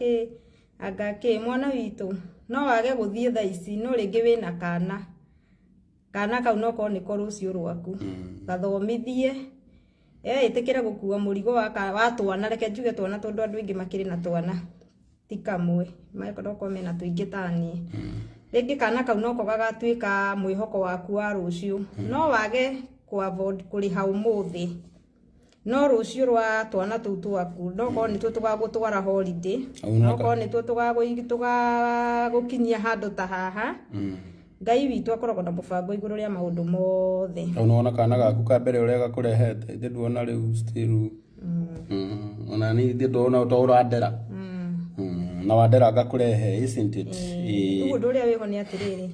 Kĩ anga kĩ. Mwana witũ, no wage gũthiĩ thaa ici, no rĩngĩ wĩna kana, kana kau no korwo nĩko rũciũ rwaku. Gathomithie, ĩtĩkĩre gũkua mũrigo wa twana. Reke njuge twana, tondũ andũ aingĩ makĩrĩ na twana ti kamwe, no mena tũingĩ ta niĩ. Rĩngĩ kana kau noko gagatuĩka mwĩhoko waku wa rũciũ. No wage kũ afford kũrĩha ũmũthĩ, no rũciũ rwa twana tũu twaku no korwo nĩtuo tũgagũtwara holiday, no korwo nĩtuo tũgagũkinyia handũ ta haha. Ngai witũ akoragwo na mũbango igũrũ rĩa maũndũ mothe. Hau nĩwona kana gaku ka mbere ũrĩa gakũrehete. Ithe nduona rĩu still ona ni ithe ndona to ũrandera na wandera ngakũrehe, isn't it? Rĩu ũndũ ũrĩa wĩho nĩ atĩrĩrĩ,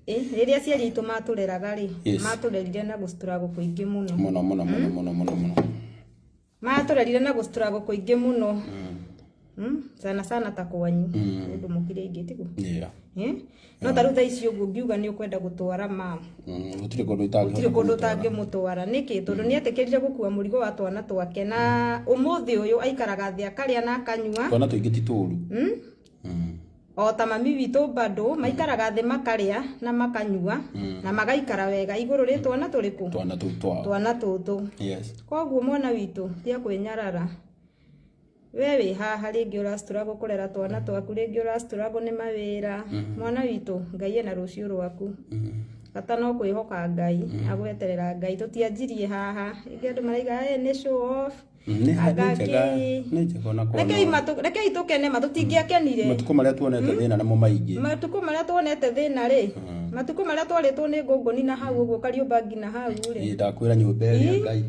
rĩrĩa aciari aitũ matũreraga rĩ, matũrerire na gũ-struggle kũingĩ mũno. Mũno mũno mũno mũno mũno mũno. Matũrerire na gũ-struggle kũingĩ mũno. Sana sana ta kwanyu ũndũ mũkire ingĩ tiguo? Yeah. Eh? No ta rĩu thaa ici ũguo ngiuga nĩ ũkwenda gũtwara mam, Gũtirĩ kũndũ itangĩhota gũtirĩ kũndũ kũmũtwara. Ũtangĩmũtwara. Nĩkĩ? Tondũ nĩ etĩkĩrire gũkua mũrigo wa twana twake, na ũmũthĩ ũyũ aikaraga thĩ akarĩa na akanyua. Twana tũingĩ ti tũru. O ta mami witũ bado maikaraga thĩ makarĩa na makanyua na magaikara wega igũrũ rĩ twana tũrĩkũ? Twana tũu twao. Twana tũtũ. Koguo mwana witũ, tia kwĩnyarara. We wĩ haha, rĩngĩ ũra-struggle kũrera twana twaku, rĩngĩ ũra-struggle nĩ mawĩra. Mwana witũ, Ngai ena rũciũ rwaku. Bata no kwĩhoka Ngai na gweterera Ngai. Tũtianjirie haha. Rĩngĩ andũ maraiga, "Ĩ, nĩ show off." Nĩ Anga nĩ njega. kĩ. Nĩ njega ona kuona. Rekei tũkene ma, tũtingĩakenire. Matukũ marĩa tuonete thĩna nĩmo maingĩ. Matukũ marĩa tuonete thĩna rĩ, matukũ marĩa twarĩtwo nĩ ngũngũni na hau ũguo kariũmba nginya hau rĩ. Ĩ, ndakwĩra nyũmba ĩrĩa Ngai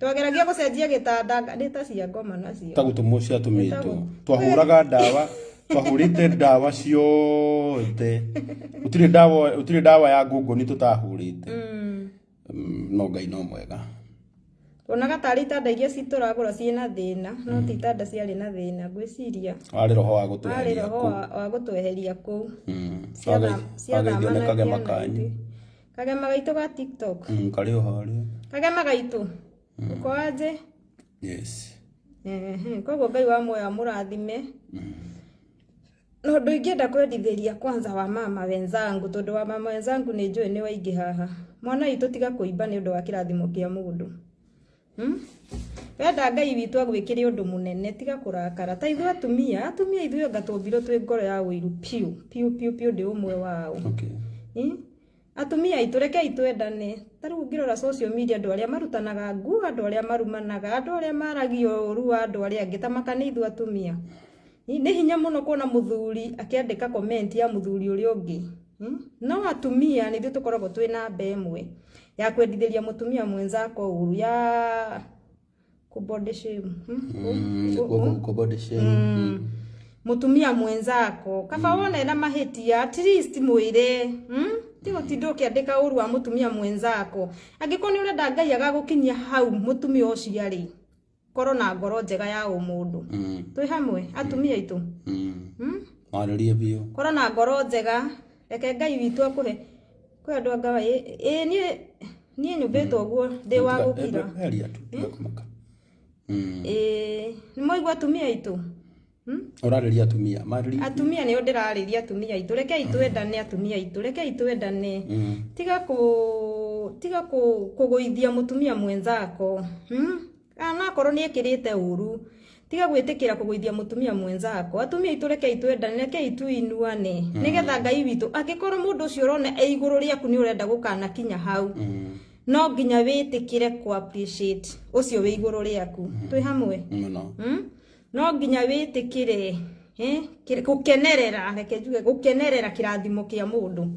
Twageragia gũcenjia gĩtanda nĩ ta cia ngoma nacio. Ta gũtũmwo ciatũmĩtwo. Twahũraga ndawa, twahũrĩte ndawa ciothe, gũtirĩ ndawa ya ngũngũni tũtahũrĩte. No Ngai no mwega. Tuonaga tarĩ itanda iria citũragũra ciĩna thĩna, no ti itanda ciarĩ na thĩna, ngwĩciria. Warĩ roho wa warĩ gũtweheria roho kũu. wa gũtweheria kũu. Wageithio nĩ kagema Ciathamanagia na kanyu. ithuĩ. Kagema gaitũ ga TikTok. Karĩ o harĩa. Kagema gaitũ, uko aje? Yes. Ehe, koguo Ngai wa muoyo amũrathime. Na ũndũ ingĩenda kwendithĩria kwanza wa mama wenzangu, tondũ wa mama wenzangu nĩ njũĩ nĩ waingĩ haha. Mwana witũ, tiga kũimba nĩ ũndũ wa kĩrathimo kĩa mũndũ. Wenda Ngai witũ agwĩkĩre ũndũ mũnene, tiga kũrakara. Ta ithuĩ atumia, atumia ithuĩ anga twombirwo twĩ ngoro ya ũiru piũ piũ piũ piũ, ndĩ ũmwe wao. Atumia aitũ, rekei twendane. Ta rĩu ũngĩrora social media, andũ arĩa marutanaga nguo, andũ arĩa marumanaga, andũ arĩa maragia ũru wa andũ arĩa angĩ, ta maka nĩ ithuĩ atumia. Nĩ hinya mũno kuona mũthuri akĩandĩka comment ya mũthuri ũrĩa ũngĩ. No atumia nĩ ithuĩ tũkoragwo twĩ namba ĩmwe ya kwendithĩria mũtumia mwenzako ũru, ya kũ-body shame. Kũ-body shame. Mũtumia mwenzako, kaba wona ena mahĩtia, at least mwĩre, Ti gũtinda ũkĩandĩka ũru wa mũtumia mwenzako. Angĩkorwo nĩ ũrenda Ngai agagũkinyia hau mũtumia ũcio arĩ, korwo na ngoro njega ya ũmũndũ. Twĩ hamwe atumia aitũ? Warĩrie biũ. Korwo na ngoro njega, reke Ngai witũ akũhe. Kwĩ andũ anga ĩ niĩ nyũmbĩtwo ũguo ndĩ wa gũkira. Heria tu, tiga kũmaka. Ĩ, nĩ mwaigua atumia aitũ? Ũrarĩria atumia, marĩrie. Atumia nĩo ndĩrarĩria, atumia aitũ, rekei twendane. Atumia aitũ, rekei twendane. Tiga kũgũithia mũtumia mwenzako, Kana akorwo nĩ ekĩrĩte ũru, tiga gwĩtĩkĩra kũgũithia mũtumia mwenzako. Atumia aitũ, rekei twendane, rekei tuinuane, nĩgetha Ngai witũ, angĩkorwo mũndũ ũcio ũrona e igũrũ rĩaku nĩ ũrenda gũkanakinya hau, no nginya wĩtĩkĩre ku appreciate ũcio wĩ igũrũ rĩaku. Twĩ hamwe? Mũno. No nginya wĩtĩkĩre gũkenerera, reke njuge gũkenerera kĩrathimo kĩa mũndũ.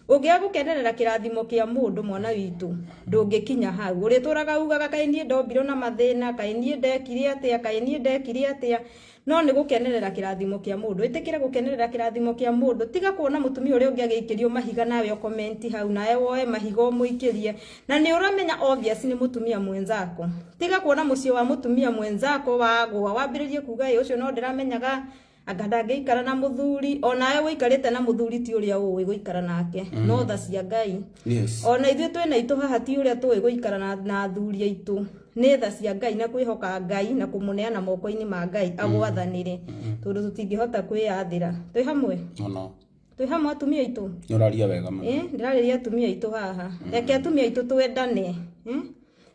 Ũngĩaga gũkenerera kĩrathimo kĩa mũndũ, mwana witũ, ndũngĩkinya hau. Ũrĩtũraga ugaga, "Kaĩ niĩ ndombirwo na mathĩna? Kaĩ niĩ ndekire atĩa? Kaĩ niĩ ndekire atĩa?" No nĩ gũkenerera kĩrathimo kĩa mũndũ. Ĩtĩkĩra gũkenerera kĩrathimo kĩa mũndũ. Tiga kuona mũtumia ũrĩa ũngĩ agĩikĩrio mahiga, nawe ũcomment hau, nawe woe mahiga ũmũikĩrie, na nĩ ũramenya obvious nĩ mũtumia mwenzako. Tiga kuona mũciĩ wa mũtumia mwenzako wagũa, wambĩrĩrie kuga, "Ĩ, ũcio no ndĩramenyaga." Anga ndangĩikara na mũthuri, onawe wũikarĩte na mũthuri ti ũrĩa ũĩ gũikara nake, no tha cia Ngai. Yes. Ona ithuĩ twĩna itũ haha ti ũrĩa tũĩ gũikara na athuri aitũ, nĩ tha cia Ngai na kwĩhoka Ngai na kũmũneana moko-inĩ ma Ngai agwathanĩre, tondũ tũtingĩhota kwĩyathĩra. Twĩ hamwe? Mũno. Twĩ hamwe atumia aitũ? Nĩ ũraria wega mũno. Ndĩrarĩria atumia aitũ haha. Reke atumia aitũ twendane.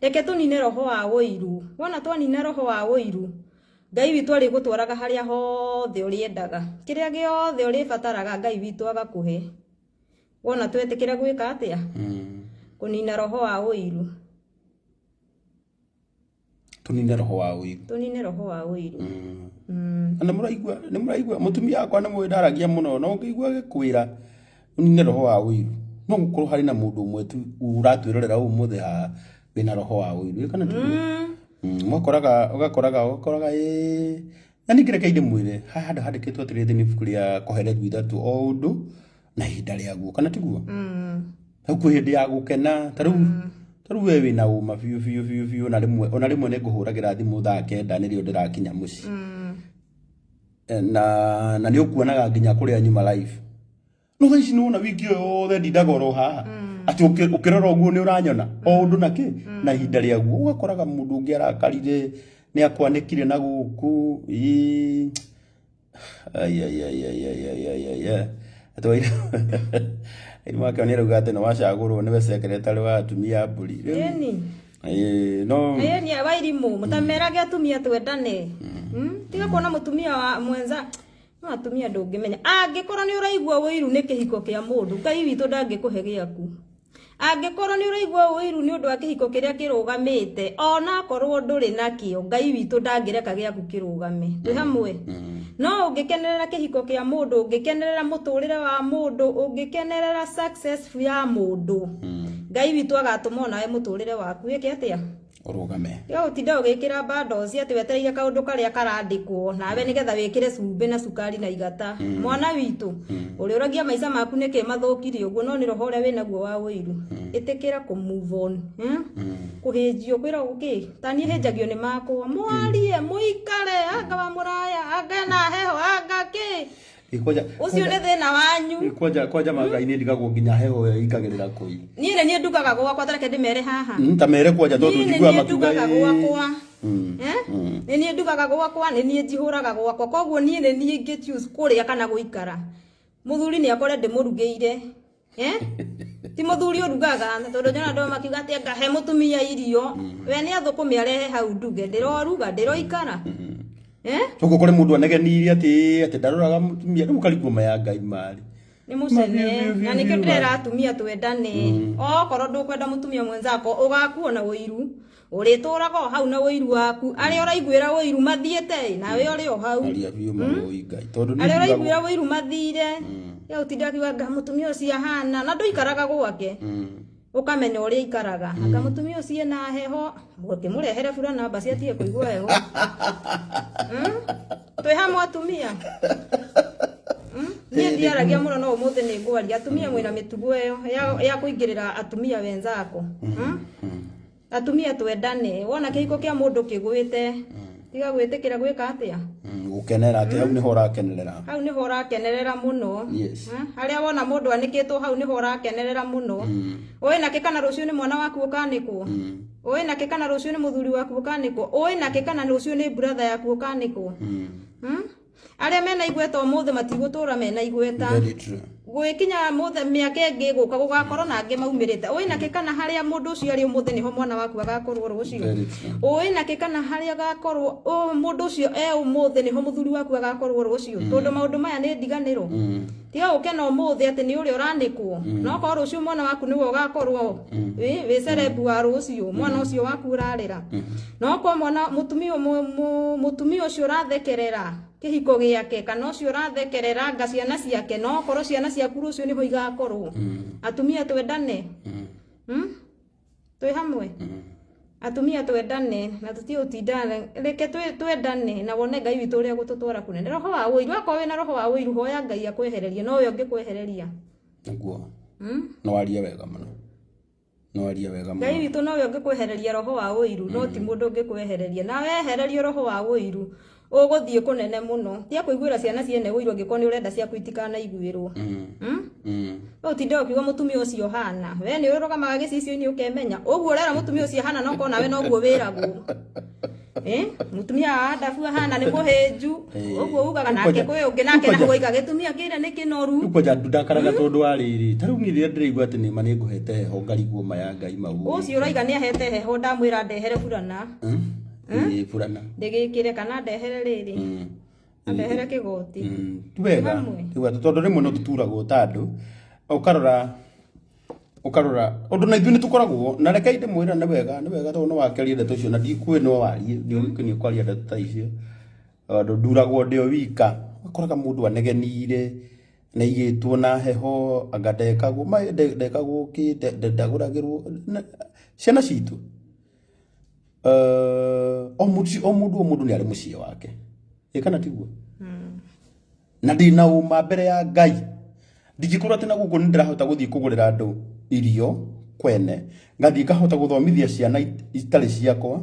Reke tũnine roho wa ũiru. Wona twanina roho wa ũiru, Ngai witũ arĩgũtwaraga harĩa hothe ũrĩendaga. Kĩrĩa gĩothe ũrĩbataraga Ngai witũ agakũhe. Wona twetĩkĩra gwĩka atĩa? Kũnina roho wa ũiru. Tũnine roho wa ũiru. Tũnine roho wa ũiru. Na nĩ mũraigua mũtumia wakwa nĩ mũĩ ndaragia mũno, no ũngĩigua agĩkwĩra ũnine roho wa ũiru, no gũkorwo harĩ na mũndũ ũmwe tu ũratwĩrorera ũmũthĩ haha wĩna roho wa ũiru. Kana tiguo? Ũgakoraga ĩĩ. Na ningĩ reke ndĩmwĩre, haha handũ handĩkĩtwo atĩrĩrĩ thĩinĩ ibuku rĩa Kohelethu 3, o ũndũ na ihinda rĩaguo, kana tiguo? Hau kwĩ hĩndĩ ya gũkena, ta rĩu we wĩna ũma biũ biũ biũ biũ, na rĩmwe, ona rĩmwe nĩ ngũhũragĩra thimũ thaa 9 nĩrĩo ndĩrakinya mũciĩ. Na nĩ ũkuonaga nginya kũrĩa nyuma live. No thaa ici nĩwona wiki ĩyo yothe ndindaga oro haha. Atĩ ũkĩrora ũguo nĩ ũranyona o ũndũ na kĩ na ihinda rĩaguo. Ũgakoraga mũndũ ũngĩ arakarire, nĩ akwanĩkire na gũkũ. Ĩĩ. Ai, ai, ai, ai, ai, ai, ai, ai, ai. Atĩ Wairimũ wake nĩ arauga atĩ nĩ wacagũrwo nĩwe secretary wa atumia a mbũri. Ĩni. Ĩĩ, no. Ĩni, Wairimũ, mũtamerage atumia twendane. Tiga kuona mũtumia wa mwenza. No atumia ndũngĩmenya. Angĩkorwo nĩ ũraigua ũiru nĩ kĩhiko kĩa mũndũ, Ngai witũ ndangĩkũhe gĩaku. Angĩkorwo nĩ ũraigua ũiru nĩ ũndũ wa kĩhiko kĩrĩa kĩrũgamĩte, ona akorwo ndũrĩ nakĩo, Ngai witũ ndangĩreka gĩaku kĩrũgame. Twĩ hamwe? No ũngĩkenerera kĩhiko kĩa mũndũ, ũngĩkenerera mũtũrĩre wa mũndũ, ũngĩkenerera success ya mũndũ, Ngai witũ agatũma onawe mũtũrĩre waku wĩke atĩa? Ũrũgame. Tiga gũtinda ũgĩkĩra bundles atĩ wetereire kaũndũ karĩa karandĩkwo nawe nĩgetha wĩkĩre cumbĩ na cukari na igata. Mwana witũ, ũrĩũragia maica maku nĩkĩ mathũkire ũguo, no nĩ roho ũrĩa wĩnaguo wa ũiru. Ĩtĩkĩra kũ move on. Kũhĩnjio kwĩragwo kĩ? Ta niĩ hĩnjagio nĩ makwa. Mwarie, mũikare, anga wa mũraya, anga ena heho, anga kĩ? Ũcio nĩ thĩna wanyu. Kwanja Ngai nĩ ndigagwo nginya heho ĩyo ĩikagĩrĩra kũi. Niĩ nĩ niĩ ndugaga gwakwa, ta reke ndĩmere haha. Ta mere kwanja tondũ Niĩ nĩ njiguaga niĩ makiuga ndugaga ĩĩ. gwakwa. Nĩ niĩ ndugaga gwakwa, nĩ niĩ njihũraga gwakwa. Koguo niĩ nĩ niĩ ingĩ choose kũrĩa kana gũikara. Mũthuri nĩ akore ndĩmũrugĩire. Ti mũthuri ũrugaga, tondũ nyona andũ makiuga atĩ anga he mũtumia irio. We nĩ athũkũme arehe hau nduge, ndĩroruga, ndĩroikara. Koguo kũrĩ mũndũ anegenirie atĩ ndaroraga mũtumia, rĩu ũkarigwo ma ya Ngai marĩ. Nĩ mũcene, Mabiũ, na nĩkĩo biũ, ndĩrera atumia twendane. Okorwo ndũkwenda mũtumia mwenzako, ũgakuo na ũiru. Ũrĩtũraga o hau na ũiru waku. Arĩa ũraiguĩra ũiru mathiĩte, nawe ũrĩ o hau. Aria biũ mawũi Ngai. Tondũ nĩ Arĩa ndigagwo. ũraiguĩra ũiru mathire. Ya ũtinda akiuga anga mũtumia ũcio ahana, na ndũikaraga gwake. Ũkamenya ũrĩa aikaraga. Anga mũtumia ũcio ena heho, ũkĩmũrehere burana basi atige kũigua heho. Twĩ hamwe atumia. Niĩ ndiaragia mũno no ũmũthĩ nĩ ngwaria. Atumia mwĩna mĩtugo ĩyo ya kũingĩrĩra atumia wenzako. Atumia twendane. Wona kĩhiko kĩa mũndũ kĩgwĩte, tiga gwĩtĩkĩra gwĩka atĩa? Gũkenera atĩ hau nĩho ũrakenerera. Hau nĩho ũrakenerera mũno. Yes. Harĩa wona mũndũ anĩkĩtwo hau nĩho ũrakenerera mũno. Ũĩ nakĩ kana rũciũ nĩ mwana waku ũkanĩkwo? Ũĩ nakĩ kana rũciũ nĩ mũthuri waku ũkanĩkwo? Ũĩ nakĩ kana rũciũ nĩ brother yaku ũkanĩkwo? Arĩa mena igweta ũmũthĩ matigũtũra mena igweta. Very true. Gwĩkinya mũthĩ mĩaka ĩngĩ ĩgũka gũgakorwo na angĩ maumĩrĩte. Ũĩ nakĩ kana harĩa mũndũ ũcio arĩ ũmũthĩ nĩho mwana waku agakorwo rũciũ? Very true. Ũĩ nakĩ kana harĩa agakorwo mũndũ ũcio e ũmũthĩ nĩho mũthuri waku agakorwo rũciũ? Tondũ maũndũ maya nĩ ndiganĩro. Tiga gũkena ũmũthĩ atĩ nĩ ũrĩa ũranĩkwo. No korwo rũciũ mwana waku nĩwe ũgakorwo wĩ cerebu wa rũciũ, mwana ũcio waku ũrarĩra. No korwo mwana mũtumia mũtumia ũcio ũrathekerera kĩhiko gĩake kana ũcio ũrathekerera nga ciana ciake, no korwo ciana ciaku rũciũ nĩho igakorwo. Atumia twendane. Twĩ hamwe. Atumia twendane na tũtige gũtindana, reke twendane na wone Ngai witũ ũrĩa egũtũtwara kũnene. Roho wa ũiru, akorwo wĩna roho wa ũiru, hoya Ngai akwehererie, no we ũngĩkwehereria. Nĩguo. No warie wega mũno. No warie wega mũno. Ngai witũ nowe ũngĩkwehereria roho wa ũiru, no ti mũndũ ũngĩkwehereria. Na wehererio roho wa ũiru, Ũgũthiĩ kũnene mũno. Tiga kũiguĩra ciana ciene ũiru angĩkorwo nĩ ũrenda ciaku itikanaiguĩrwo. We ũtinde ũkiuga mũtumia ũcio hana. We nĩ ũrũgamaga gĩcicio-inĩ ũkemenya. Ũguo ũrera mũtumia ũcio hana no korwo nawe noguo wĩragwo. Mũtumia wa Adabu ahana nĩ mũhĩnju. Ũguo ugaga nake kwĩ ũngĩ nake na oiga gĩtumia kĩrĩa nĩ kĩnoru. Rĩu kwanja ndakaraga tondũ wa rĩrĩ ta rĩu niĩ rĩrĩa ndĩraigua atĩ nĩma nĩ ngũhete heho ngarigwo ma ya Ngai mau. Ũcio ũroiga nĩ ahete heho ndamwĩra ndehere burana. Ĩĩ burana. Ndĩgĩkĩre kana ndehere rĩrĩ. Ndehere kĩgoti. Ti wega. Ti wega tondũ rĩmwe no tũturagwo ta andũ ũkarora ũkarora ũndũ na ithuĩ nĩ tũkoragwo na rekei ndĩmwĩre nĩ wega nĩ wega tondũ nĩ wakĩaria ndeto icio na ndikuĩ no warie nĩ kwaria ndeto ta icio tondũ nduragwo ndĩ o wika ũkoraga mũndũ anegenire na igĩtwo na heho anga ndekagwo ndekagwo kĩ ndagũragĩrwo ciana citũ o mũndũ o mũndũ o mũndũ nĩ arĩ mũciĩ wake ĩ kana tiguo na ndĩna ũma mbere ya Ngai ndingĩkorwo atĩ na gũkũ nĩ ndĩrahota gũthiĩ kũgũrĩra andũ irio kwene ngathiĩ ngahota gũthomithia ciana itarĩ ciakwa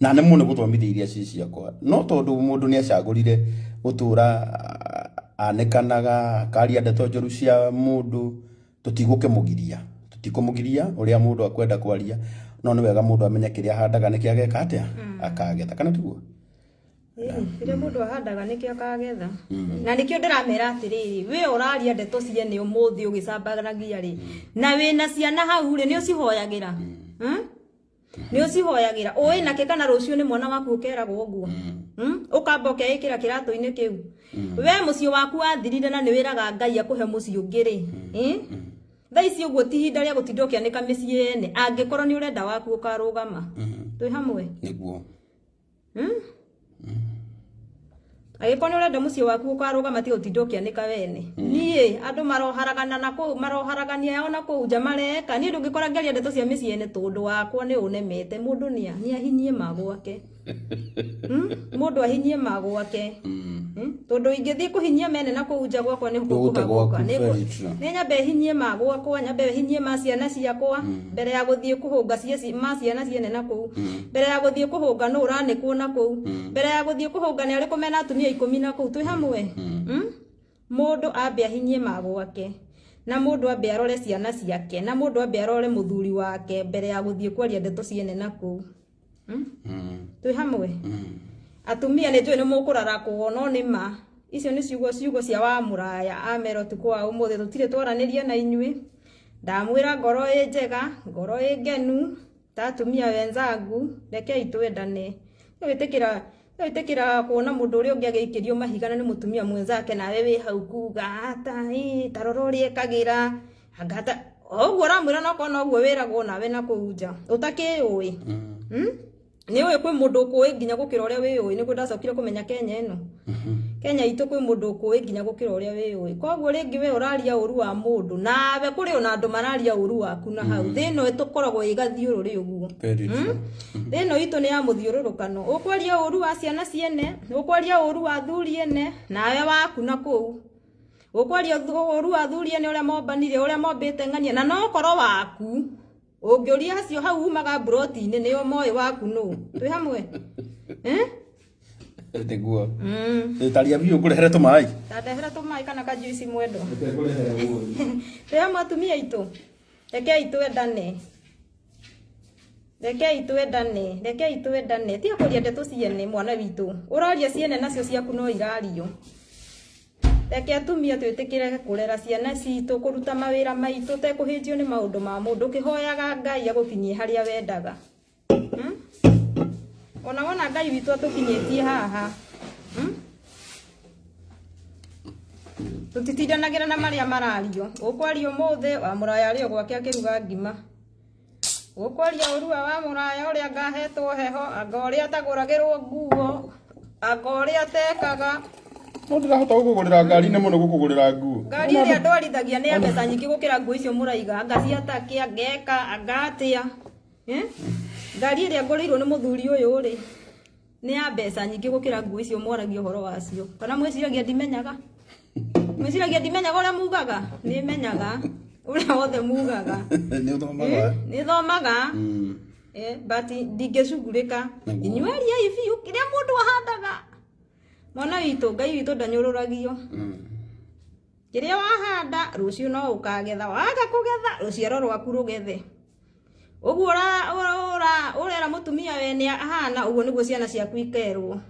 na nemwo nĩ gũthomithia iria ci ciakwa no tondũ mũndũ nĩ acagũrire gũtũra anĩkanaga akaria ndeto njũru cia mũndũ tũtigũkĩmũgiria tũtikũmũgiria ũrĩa mũndũ akwenda kwaria no nĩ wega mũndũ amenye kĩrĩa ahandaga nĩkĩo ageka atĩa akagetha kana tiguo. Kĩrĩa mũndũ ahandaga nĩkĩo akagetha. Na nĩkĩo ndĩramera atĩrĩrĩ, we ũraria ndeto ciene ũmũthĩ ũgĩcambanagia rĩ, na wĩna ciana hau rĩ, nĩ ũcihoyagĩra? Nĩ ũcihoyagĩra? Ũĩ nake kana rũciũ nĩ mwana waku ũkeragwo ũguo? Ũkamba ũkeĩkĩra kĩratũ-inĩ kĩu. We mũciĩ waku wathirire na nĩ wĩraga Ngai akũhe mũciĩ ũngĩ rĩ. Thaa ici ũguo ti ihinda rĩa gũtinda ũkĩanĩka mĩciĩ yene angĩkorwo nĩ ũrenda waku ũkarũgama. Twĩ hamwe? Nĩguo. Angĩkorwo nĩ ũrenda mũciĩ waku ũkarũgama tiga ũtinde ũkĩanĩka wene. Niĩ andũ maroharagana na kũu maroharagania ona kũu nja mareka. Niĩ ndũngĩkora ngĩaria ndeto cia mĩciĩ yene tondũ wakwa nĩ ũnemete. Mũndũ nĩ ahinyie ma gwake. Mũndũ ahinyie ma gwake. Tondũ ingĩthiĩ kũhinyia mene na kũu nja gwakwa nĩ kũhagũka. Nĩ nyambe hinyie ma gwakwa, nyambe hinyie ma ciana ciakwa mbere ya gũthiĩ kũhũnga ma ciana ciene na kũu. Mbere ya gũthiĩ kũhũnga nũ ũranĩkwo na kũu. Mbere ya gũthiĩ kũhũnga nĩ arĩkũ mena atumia 10 na kũu. Twĩ hamwe? Mũndũ ambe ahinyie ma gwake. Na mũndũ ambe arore ciana ciake, na mũndũ ambe arore mũthuri wake mbere ya gũthiĩ kwaria ndeto ciene na kũu. Twĩ hamwe? Atumia nĩ njũĩ nĩ mũkũrarakwo no nĩ ma. Icio nĩ ciugo cia wa mũraya amera ũtukũ wa ũmũthĩ tũtirĩ twaranĩria na inyuĩ. Ndamwĩra ngoro ĩ njega, ngoro ĩ ngenu, ta atumia wenzangu, rekei twendane. Wĩtĩkĩra kuona mũndũ ũrĩa ũngĩ agĩikĩrio mahiga na nĩ mũtumia mwenzake nawe wĩ hau kuga ata ta rora ũrĩa ekagĩra anga ta ũguo ũramwĩra no korwo noguo wĩragwo nawe na kũu nja ũtakĩũĩ. Nĩ ũĩ kwĩ mũndũ ũkũĩ nginya gũkĩra ũrĩa wĩyũĩ nĩguo ndacokire kũmenya Kenya ĩno. Kenya itũ kwĩ mũndũ ũkũĩ nginya gũkĩra ũrĩa wĩyũĩ. Koguo rĩngĩ we ũraria ũru wa mũndũ nawe kũrĩ ona andũ mararia ũru waku na hau. Thĩ ĩno ĩtũkoragwo ĩ gathiũrũrĩ ũguo. Thĩ ĩno itũ nĩ ya mũthiũrũrũkano. Ũkwaria ũru wa ciana ciene, ũkwaria ũru wa athuri ene, nawe waku na kũu. Ũkwaria ũru wa athuri ene ũrĩa mombanire, ũrĩa mombĩte ng'ania, na no ũkorwo waku. Ũngĩũria acio hau umaga mburoti-inĩ nĩo moĩ waku nũ. Twĩ hamwe? Nĩguo. Taria biũ ngũrehere tũmaĩ. Ta ndehera tũmaĩ kana kajuici mwendwa. Twĩ hamwe atumia aitũ. Rekei twendane. Rekei twendane, rekei twendane. Tiga kũria ndeto ciene mwana witũ. Ũraria ciene nacio ciaku no irario. Reke atumia twĩtĩkĩre kũrera ciana citũ, kũruta mawĩra maitũ tekũhĩnjio nĩ maũndũ ma mũndũ, ũkĩhoyaga Ngai agũkinyie harĩa wendaga. Ona wona Ngai witũ atũkinyĩtie haha. Tũtitindanagĩra na marĩa marario. Ũkwaria ũmũthĩ wa mũraya arĩ o gwake akĩruga ngima. Ũkwaria ũru wa mũraya ũrĩa ngahetwo heho, anga ũrĩa atagũragĩrwo nguo, anga ũrĩa atekaga. No ndĩrahota gũkũgũrĩra ngari nĩ mũno gũkũgũrĩra nguo. Ngari ĩrĩa ndwarithagia nĩ ya mbeca nyingĩ gũkĩra nguo icio mũraiga. Anga ciatakĩa, ngeka, anga atĩa. Ngari ĩrĩa ngũrĩirwo nĩ mũthuri ũyũ rĩ, nĩ ya mbeca nyingĩ gũkĩra nguo icio mwaragia ũhoro wacio. Kana mwĩciragia ndimenyaga? Mwĩciragia ndimenyaga ũrĩa mugaga? Nĩ menyaga ũrĩa wothe mugaga. Nĩ ũthomaga? Nĩ thomaga. But ndingĩcugurĩka. Nĩguo. Inyuĩ biũ kĩrĩa mũndũ ahandaga. Mwana witũ, Ngai witũ ndanyũrũragio. Kĩrĩa wahanda rũciũ no ũkagetha, waga kũgetha rũciaro rwaku rũgethe. Ũguo ũrera mũtumia we nĩ ahana, ũguo nĩguo ciana ciaku ikerwo.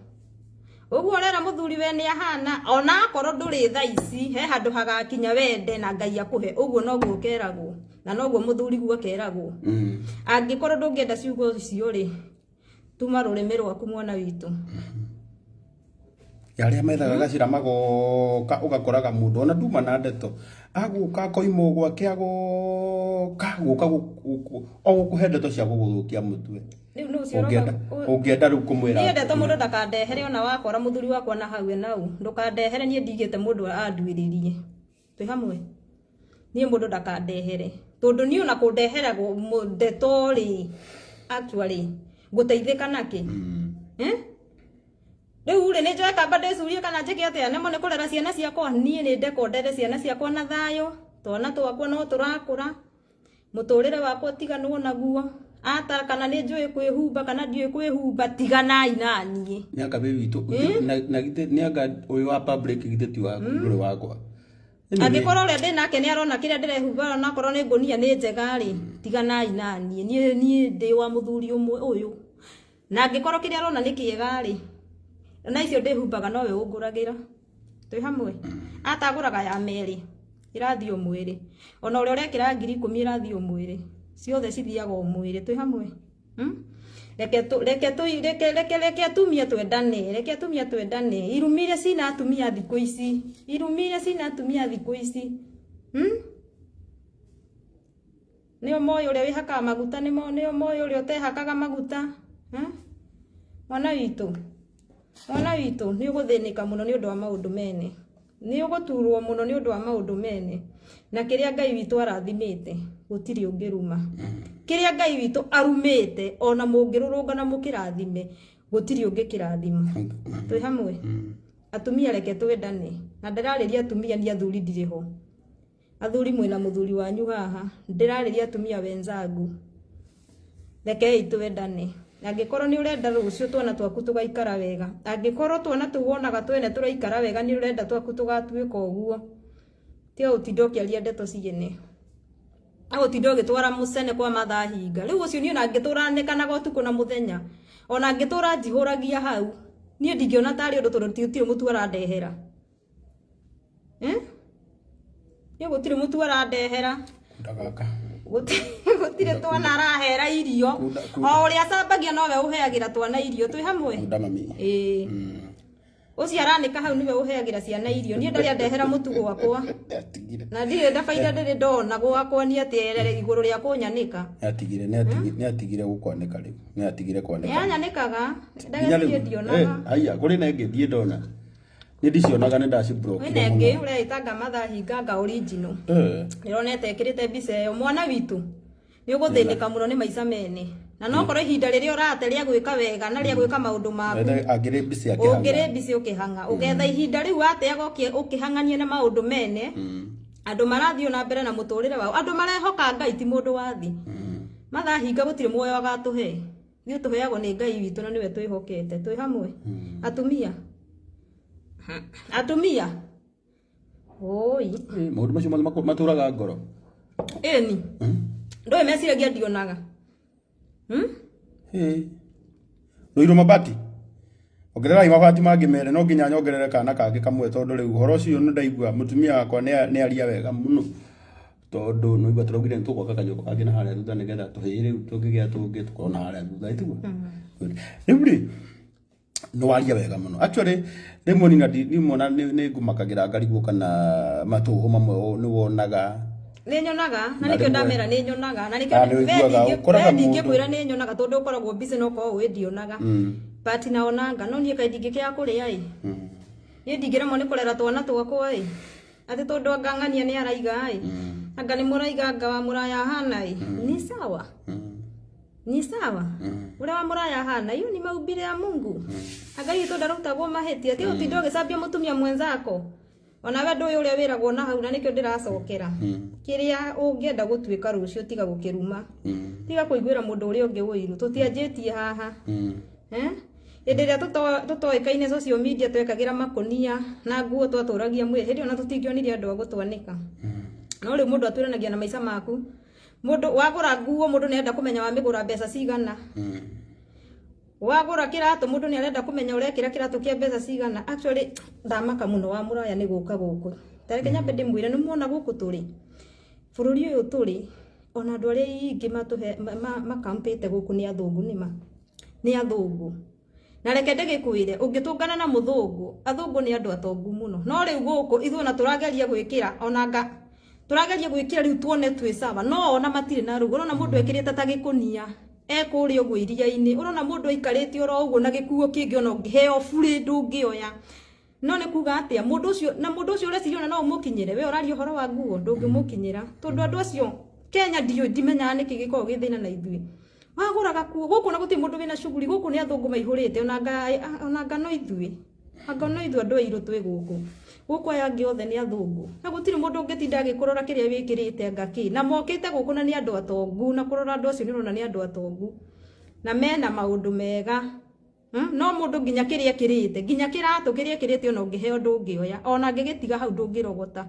Ũguo ũrera mũthuri we nĩ ahana, ona akorwo ndũrĩ thaa ici, he handũ hagakinya wende na Ngai akũhe, ũguo noguo ũkeragwo, na noguo mũthuri guo akeragwo. Angĩkorwo ndũngĩenda ciugo icio rĩ, tuma rũrĩmĩ rwaku mwana witũ. Arĩa methaga gacĩra magoka ũgakoraga mũndũ ona nduma na ndeto agũka akoima gwake agoka gũka o gũkũhe ndeto cia gũgũthũkia mũtwe. Rĩu nũ ũcio Ũngĩenda ũngĩenda rĩu kũmwĩra niĩ ndete mũndũ ndakandehere ona wakora mũthuri wakwa na hau nau ndũkandehere niĩ ndigĩte mũndũ anduĩrĩrie. Twĩ hamwe? Niĩ mũndũ ndakandehere tondũ niĩ ona kũndehera ndeto rĩ, actually ngũteithĩka nakĩ? Rĩu rĩ nĩ njoe kamba ndĩcurie kana njĩke atĩa? Nĩmo nĩ kũrera ciana ciakwa. Niĩ nĩ ndekwo ndere ciana ciakwa na thayũ, twana twakwa no tũrakũra, mũtũrĩre wakwa tiganwo naguo. Ata kana nĩ njũĩ kwĩhumba kana ndiũĩ kwĩhumba, tiganai na niĩ. Nĩ anga wĩ witũ na githĩ nĩ anga ũyũ wa public githĩ ti waku ndũrĩ wakwa. Angĩkorwo ũrĩa ndĩ nake nĩ arona kĩrĩa ndĩrehumba ona akorwo nĩ ngũnia nĩ njega rĩ, tiganai na niĩ. Niĩ ndĩ wa mũthuri ũmwe ũyũ. Na angĩkorwo kĩrĩa arona nĩ kĩega rĩ, na icio ndĩhumbaga nowe ũngũragĩra. Twĩ hamwe? Atagũraga ya merĩ, ĩrathiĩ o mwĩrĩ. Ona ũrĩa ũrekĩra 10,000 ĩrathiĩ o mwĩrĩ. Ciothe cithiaga o mwĩrĩ. Twĩ hamwe? Reke reke reke reke reke atumia twendane, reke atumia twendane. Irumi iria cina atumia thikũ ici, irumi iria cina atumia thikũ ici. Nĩo moĩ ũrĩa wĩhakaga maguta, nĩo moĩ ũrĩa ũtehakaga maguta. Mwana witũ, mwana witũ, nĩ ũgũthĩnĩka mũno nĩ ũndũ wa maũndũ mene. Nĩ ũgũturwo mũno nĩ ũndũ wa maũndũ mene. Na kĩrĩa Ngai witũ arathimĩte, gũtirĩ ũngĩruma. Kĩrĩa Ngai witũ arumĩte, ona mũngĩrũrũngana mũkĩrathime, gũtirĩ ũngĩkĩrathima. Twĩ hamwe? Atumia reke twendane. Na ndĩrarĩria atumia ni athuri ndirĩ ho. Athuri mwĩna mũthuri wanyu haha. Ndĩrarĩria atumia wenzangu. Rekei twendane. Angĩkorwo nĩ ũrenda rũciũ twana twaku tũgaikara wega, angĩkorwo twana tũu wonaga twene tũraikara wega nĩ ũrenda twaku tũgatuĩka ũguo, tiga gũtinda ũkĩaria ndeto ciene. Agũtinda ũgĩtwara mũcene kwa mathaa hinga. Rĩu ũcio niĩ ona ngĩtũra nĩkanaga ũtukũ na mũthenya, ona ngĩtũra njihũragia hau, niĩ ndingĩona tarĩ ũndũ tondũ gũtirĩ mũtu arandehera. Niĩ gũtirĩ mũtu arandehera. Ndagaka. Gũtirĩ twana arahera irio. O ũrĩa acambagia nowe ũheagĩra twana irio. Twĩ hamwe? Kunda mami. Ĩĩ. Ũcio aranĩka hau nĩwe ũheagĩra ciana irio. Niĩ ndarĩ andehera mũtu gwakwa. Nĩatigire. Na ndirĩ na baida ndĩrĩ ndona gwakwa nĩ atĩ igũrũ rĩa kũnyanĩka. Nĩatigire nĩatigire gũkwanĩka rĩu. Nĩatigire kwanĩka. Nĩanyanĩkaga. Nginya Ndagĩthiĩ rĩu. ndionaga. Haiya kũrĩ na ĩngĩ ndiĩ ndona. Nĩ ndicionaga nĩ ndaciblokire Kwĩna ĩngĩ ũreĩtanga mathaa hinganga original. Ndĩronete ĩkĩrĩte mbica ĩyo. Mwana witũ nĩ ũgũthĩnĩka mũno nĩ maica mene. Na no korwo ihinda rĩrĩa ũrate rĩa gwĩka wega na rĩa gwĩka maũndũ maku. Angĩrĩ mbica akĩhang'a. Ũngĩrĩ mbica ũkĩhang'a. Ũgetha ihinda rĩu wateaga ũkĩhang'ania na maũndũ mene. Andũ marathiĩ na mbere na mũtũrĩre wao. Andũ marehoka Ngai ti mũndũ wa thĩ. Mathaa hinga gũtirĩ muoyo agatũhe. Ithuĩ tũheagwo nĩ Ngai witũ na nĩwe twĩhokete. Twĩ hamwe? Atumia. Atumia. Oi. Maũndũ macio mothe matũraga ngoro. Ĩni. Ndũĩ meciragia ndionaga. Rũirũ mabati. Ongererai mabati mangĩ merĩ no nginya nyongerere kana kangĩ kamwe tondũ rĩu ũhoro ũcio nĩ ndaigua mũtumia wakwa nĩ aria wega mũno. Tondũ nĩ waigua tũraugire nĩ tũgwaka kanyũmba kangĩ na harĩa thutha nĩgetha tũhĩĩ rĩu tũngĩgĩa tũngĩ tũkorwo na harĩa thutha ĩtiguo. Rĩu rĩ nĩ waria wega mũno. Actually rĩmwe nina nimona nĩ ngumakagĩra ngarigwo kana matũhũ mamwe nĩ wonaga. Nĩ nyonaga na nĩkĩo ndamera nĩ nyonaga na nĩkĩo ũkoraga mũndũ ndingĩkwĩra nĩ nyonaga tondũ ũkoragwo busy no ũkorwo ũĩ ndionaga. But naonanga no niĩ kaĩ ndingĩkĩaga kũrĩa ĩ. Niĩ ndingĩremwo nĩ kũrera twana twakwa ĩ. Atĩ tondũ anga ng'ania nĩ araiga ĩ. Anga nĩ mũraiga anga wa mũraya ahana ĩ. Ni sawa. Ni sawa. Ũrĩa wa mũraya ahana hiyo ni maumbile ya Mungu. Anga witũ ndarutagwo mahĩtia. Tiga ũtinde ũgĩcambia mũtumia mwenzako. Ona we ndũĩ ũrĩa wĩragwo na hau, na nĩkĩo ndĩracokera. Kĩrĩa ũngĩenda gũtuĩka rũciũ, tiga gũkĩruma. Tiga kũiguĩra mũndũ ũrĩa ũngĩ ũiru. Tũtianjĩtie haha. Eh? Hĩndĩ ĩrĩa tũtoĩkaine social media, twekagĩra makũnia na nguo, twatũragia mwĩrĩ. Hĩndĩ ĩyo na tũtingĩonire andũ a gũtwanĩka. No rĩu mũndũ atwĩranagia na maica maku. Mũndũ wagũra nguo, mũndũ nĩ arenda kũmenya wamĩgũra mbeca cigana. Wagũra kĩratũ, mũndũ nĩ arenda kũmenya ũrekĩra kĩratũ kĩa mbeca cigana. Actually, ndamaka mũno wa mũraya nĩ gũka gũkũ. Ta reke nyambe ndĩmwĩre, nĩ muona gũkũ tũrĩ, bũrũri ũyũ tũrĩ, ona andũ arĩa aingĩ matũhe makampĩte gũkũ nĩ athũngũ, nĩma nĩ athũngũ. Na reke ndĩgĩkwĩre, ũngĩtũngana na mũthũngũ, athũngũ nĩ andũ atongu mũno. No rĩu gũkũ ithuĩ ona tũrageria gwĩkĩra, ona nga tũrageria gwĩkĩra rĩu tuone twĩ sawa, no ona matirĩ na rũu. Ũrona mũndũ ekĩrĩte ta gĩkũnia e kũrĩa ũguo iria-inĩ, ũrona mũndũ aikarĩte oro ũguo na gĩkuo kĩngĩ, ona ũngĩheo burĩ ndũngĩoya. No nĩ kuga atĩa mũndũ ũcio, na mũndũ ũcio ũreciria ona no ũmũkinyĩre, we ũraria ũhoro wa nguo, ndũngĩmũkinyĩra, tondũ andũ acio Kenya ndiũĩ, ndimenyaga nĩkĩ gĩkoragwo gĩ thĩna na ithuĩ. Wagũra gakuo gũkũ na gũtirĩ mũndũ wĩna shughuli gũkũ, nĩ athũngũ maihũrĩte, ona anga no ithuĩ, anga no ithuĩ andũ airũ twĩ gũkũ. Gũkũ aya angĩ othe nĩ athũngũ, na gũtirĩ mũndũ ũngĩtinda agĩkũrora kĩrĩa wĩkĩrĩte anga kĩ. Na mokĩte gũkũ na nĩ andũ atongu, na kũrora andũ acio nĩ ũrona nĩ andũ atongu na mena maũndũ mega. No mũndũ nginya kĩrĩa ekĩrĩte, nginya kĩratũ kĩrĩa ekĩrĩte, ona ũngĩheo ndũngĩoya, ona angĩgĩtiga hau ndũngĩrogota.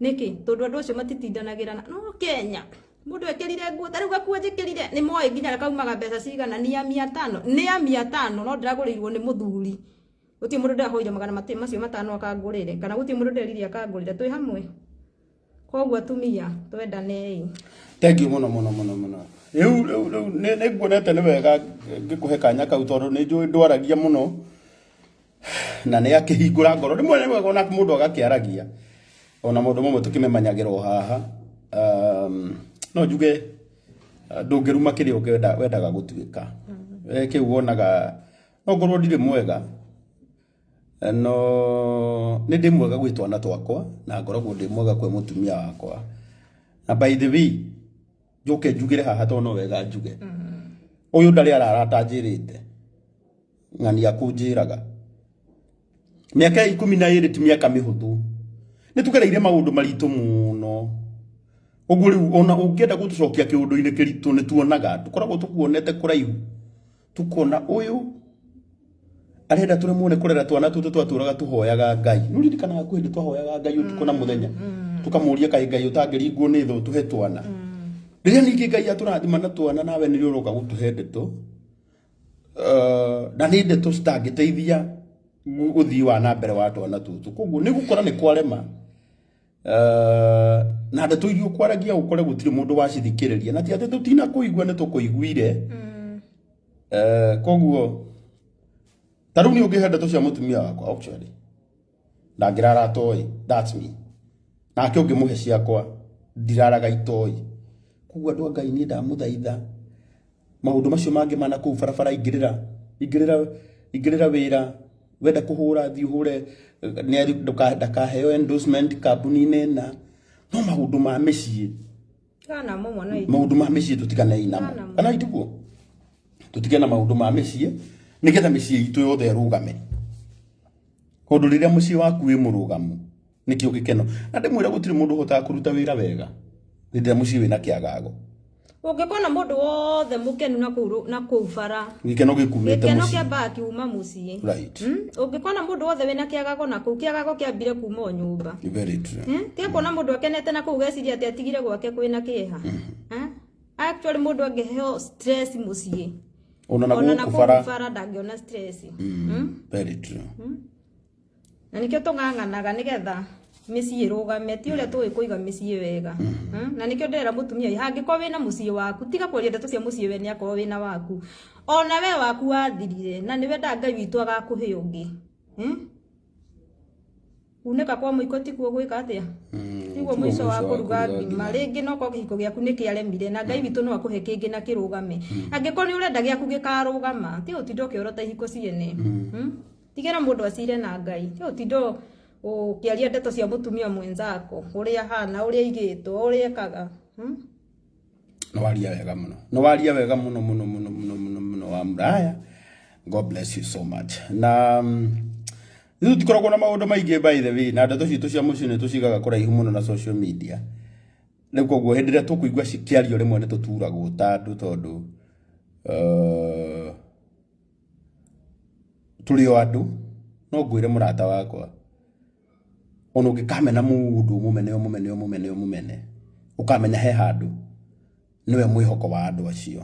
Nĩkĩ? Tondũ andũ acio matitindanagĩra. Na no Kenya mũndũ ekĩrire nguo ta rĩu gakuo njĩkĩrire, nĩ moĩ nginya kaumaga mbeca cigana, nĩ ya 500, nĩ ya 500, no ndĩragũrĩirwo nĩ mũthuri. Gũtirĩ mũndũ ndĩrahoire magana macio 500 akangũrĩre, kana gũtirĩ mũndũ nderire akangũrĩre. Twĩ hamwe. Koguo atumia, twendanei. Thank you mũno mũno mũno mũno. Rĩu nĩ nguonete nĩ wega ngĩkũhe kanya kau, tondũ nĩ njũĩ ndwaragia mũno na nĩ akĩhingũra ngoro. Rĩmwe nĩ wega ona mũndũ agakĩaragia ona maũndũ mamwe tũkĩmemanyagĩra o haha. No njuge ndũngĩruma kĩrĩa ũngĩenda wendaga gũtuĩka. We kĩu wonaga, no ngorwo ndirĩ mwega, no nĩ ndĩ mwega gwĩ twana twakwa, na ngoragwo ndĩ mwega kwĩ mũtumia wakwa. Na by the way, njoke njugĩre haha, tondũ no wega njuge, ũyũ ndarĩ arara atanjĩrĩte ng'ania kũnjĩraga. Mĩaka 12 ti mĩaka mĩhũthũ, nĩ tũgereire maũndũ maritũ mũno. Ũguo rĩu ona ũngĩenda gũtũcokia kĩũndũ-inĩ kĩritũ, nĩ tuonaga, tũkoragwo tũkuonete kũraihu, tukona ũyũ arenda tũremwo nĩ kũrera twana tũtũ. Twatũraga tũhoyaga Ngai. Nĩ ũririkanaga kwĩ hĩndĩ twahoyaga Ngai ũtukũ na mũthenya, tũkamũria, kaĩ Ngai ũtangĩringwo nĩ thũ tũhe twana? Rĩrĩa ningĩ Ngai atũrathima na twana, nawe nĩrĩo ũroka gũtũhe ndeto, na nĩ ndeto citangĩteithia ũthii wa na mbere wa twana tũtũ. Koguo nĩ gũkora nĩ kwarema. Na ndeto iria ũkwaragia ũkore gũtirĩ mũndũ wacithikĩrĩria, na ti atĩ tũtina kũigua, nĩ tũkũiguire. Koguo ta rĩu nĩ ũngĩhe ndeto cia mũtumia wakwa, actually ndangĩrara atoĩ, that's me. Nake ũngĩmũhe ciakwa, ndiraraga itoĩ. Koguo andũ a Ngai, niĩ ndamũthaitha, maũndũ macio mangĩ mana kũu barabara, ingĩrĩra, ingĩrĩra, ingĩrĩra wĩra. Wenda kũhũra, thiĩ ũhũre, ndakaheo endorsement kambuni-inĩ na no maũndũ ma mĩciĩ. Kana mo mwana witũ. Maũndũ ma mĩciĩ tũtiganei namo. Namo. Kana itiguo tũtige na maũndũ ma mĩciĩ, nĩgetha mĩciĩ itũ yothe ĩrũgame, tondũ rĩrĩa mũciĩ waku wĩ mũrũgamu, nĩkĩo gĩkeno. Na ndĩmwĩra, gũtirĩ mũndũ ũhotaga kũruta wĩra wega hĩndĩ ĩrĩa mũciĩ wĩna kĩagago. Ũngĩkona mũndũ wothe mũkenu na kũu na kũu bara, gĩkeno gĩkumĩte gĩkeno mũciĩ. Kĩambaga kiuma mũciĩ. Ũngĩkona mũndũ wothe wĩna kĩagago na kũu, kĩagago kĩambire kuma o nyũmba. Very true. Tiga kuona mũndũ akenete na kũu, geciria atĩ atigire gwake kwĩna kĩeha. Eh? Actually, mũndũ angĩheo stress mũciĩ, ona na ona na gũkũ kũu bara, bara ndangĩona stress. Very true. Na nĩkĩo tũng'ang'anaga nĩgetha mĩciĩ ĩrũgame, ti ũrĩa tũĩ kũiga mĩciĩ wega. Na nĩkĩo ndĩrera mũtumia ũyũ, hangĩkorwo wĩna mũciĩ waku, tiga kwaria ndeto cia mũciĩ wene akorwo wĩna waku. Ona we waku wathirire, na nĩ wendaga Ngai witũ agakũhe ũngĩ. Kunĩka kwa mũiko tikuo gwĩka atĩa, tiguo mũico wa kũruga ngima. Rĩngĩ no korwo kĩhiko gĩaku nĩ kĩaremire, na Ngai witũ no akũhe kĩngĩ na kĩrũgame. Angĩkorwo nĩ ũrenda gĩaku gĩkarũgama, ti ũtinda ũkĩorota ihiko ciene. Tigĩra mũndũ acire na Ngai, ti ũtinda ũkĩaria ndeto cia mũtumia mwenzako, ũrĩa ahana, ũrĩa aigĩtwo, ũrĩa ekaga. Nĩ waria wega mũno, nĩ waria wega mũno mũno mũno mũno mũno mũno wa Muraya. God bless you so much. Na Ithuĩ tũtikoragwo na maũndũ maingĩ by the way, na ndeto citũ cia mũciĩ nĩ tũcigaga kũraihu mũno na social media. Rĩu koguo hĩndĩ ĩrĩa tũkũigua cikĩario rĩmwe nĩ tũturagwo ta andũ tondũ tũrĩ o andũ. No ngwĩre mũrata wakwa, ona ũngĩkamena mũndũ ũmũmene ũmũmene ũmũmene ũmũmene, ũkamenya he handũ nĩwe mwĩhoko wa andũ acio.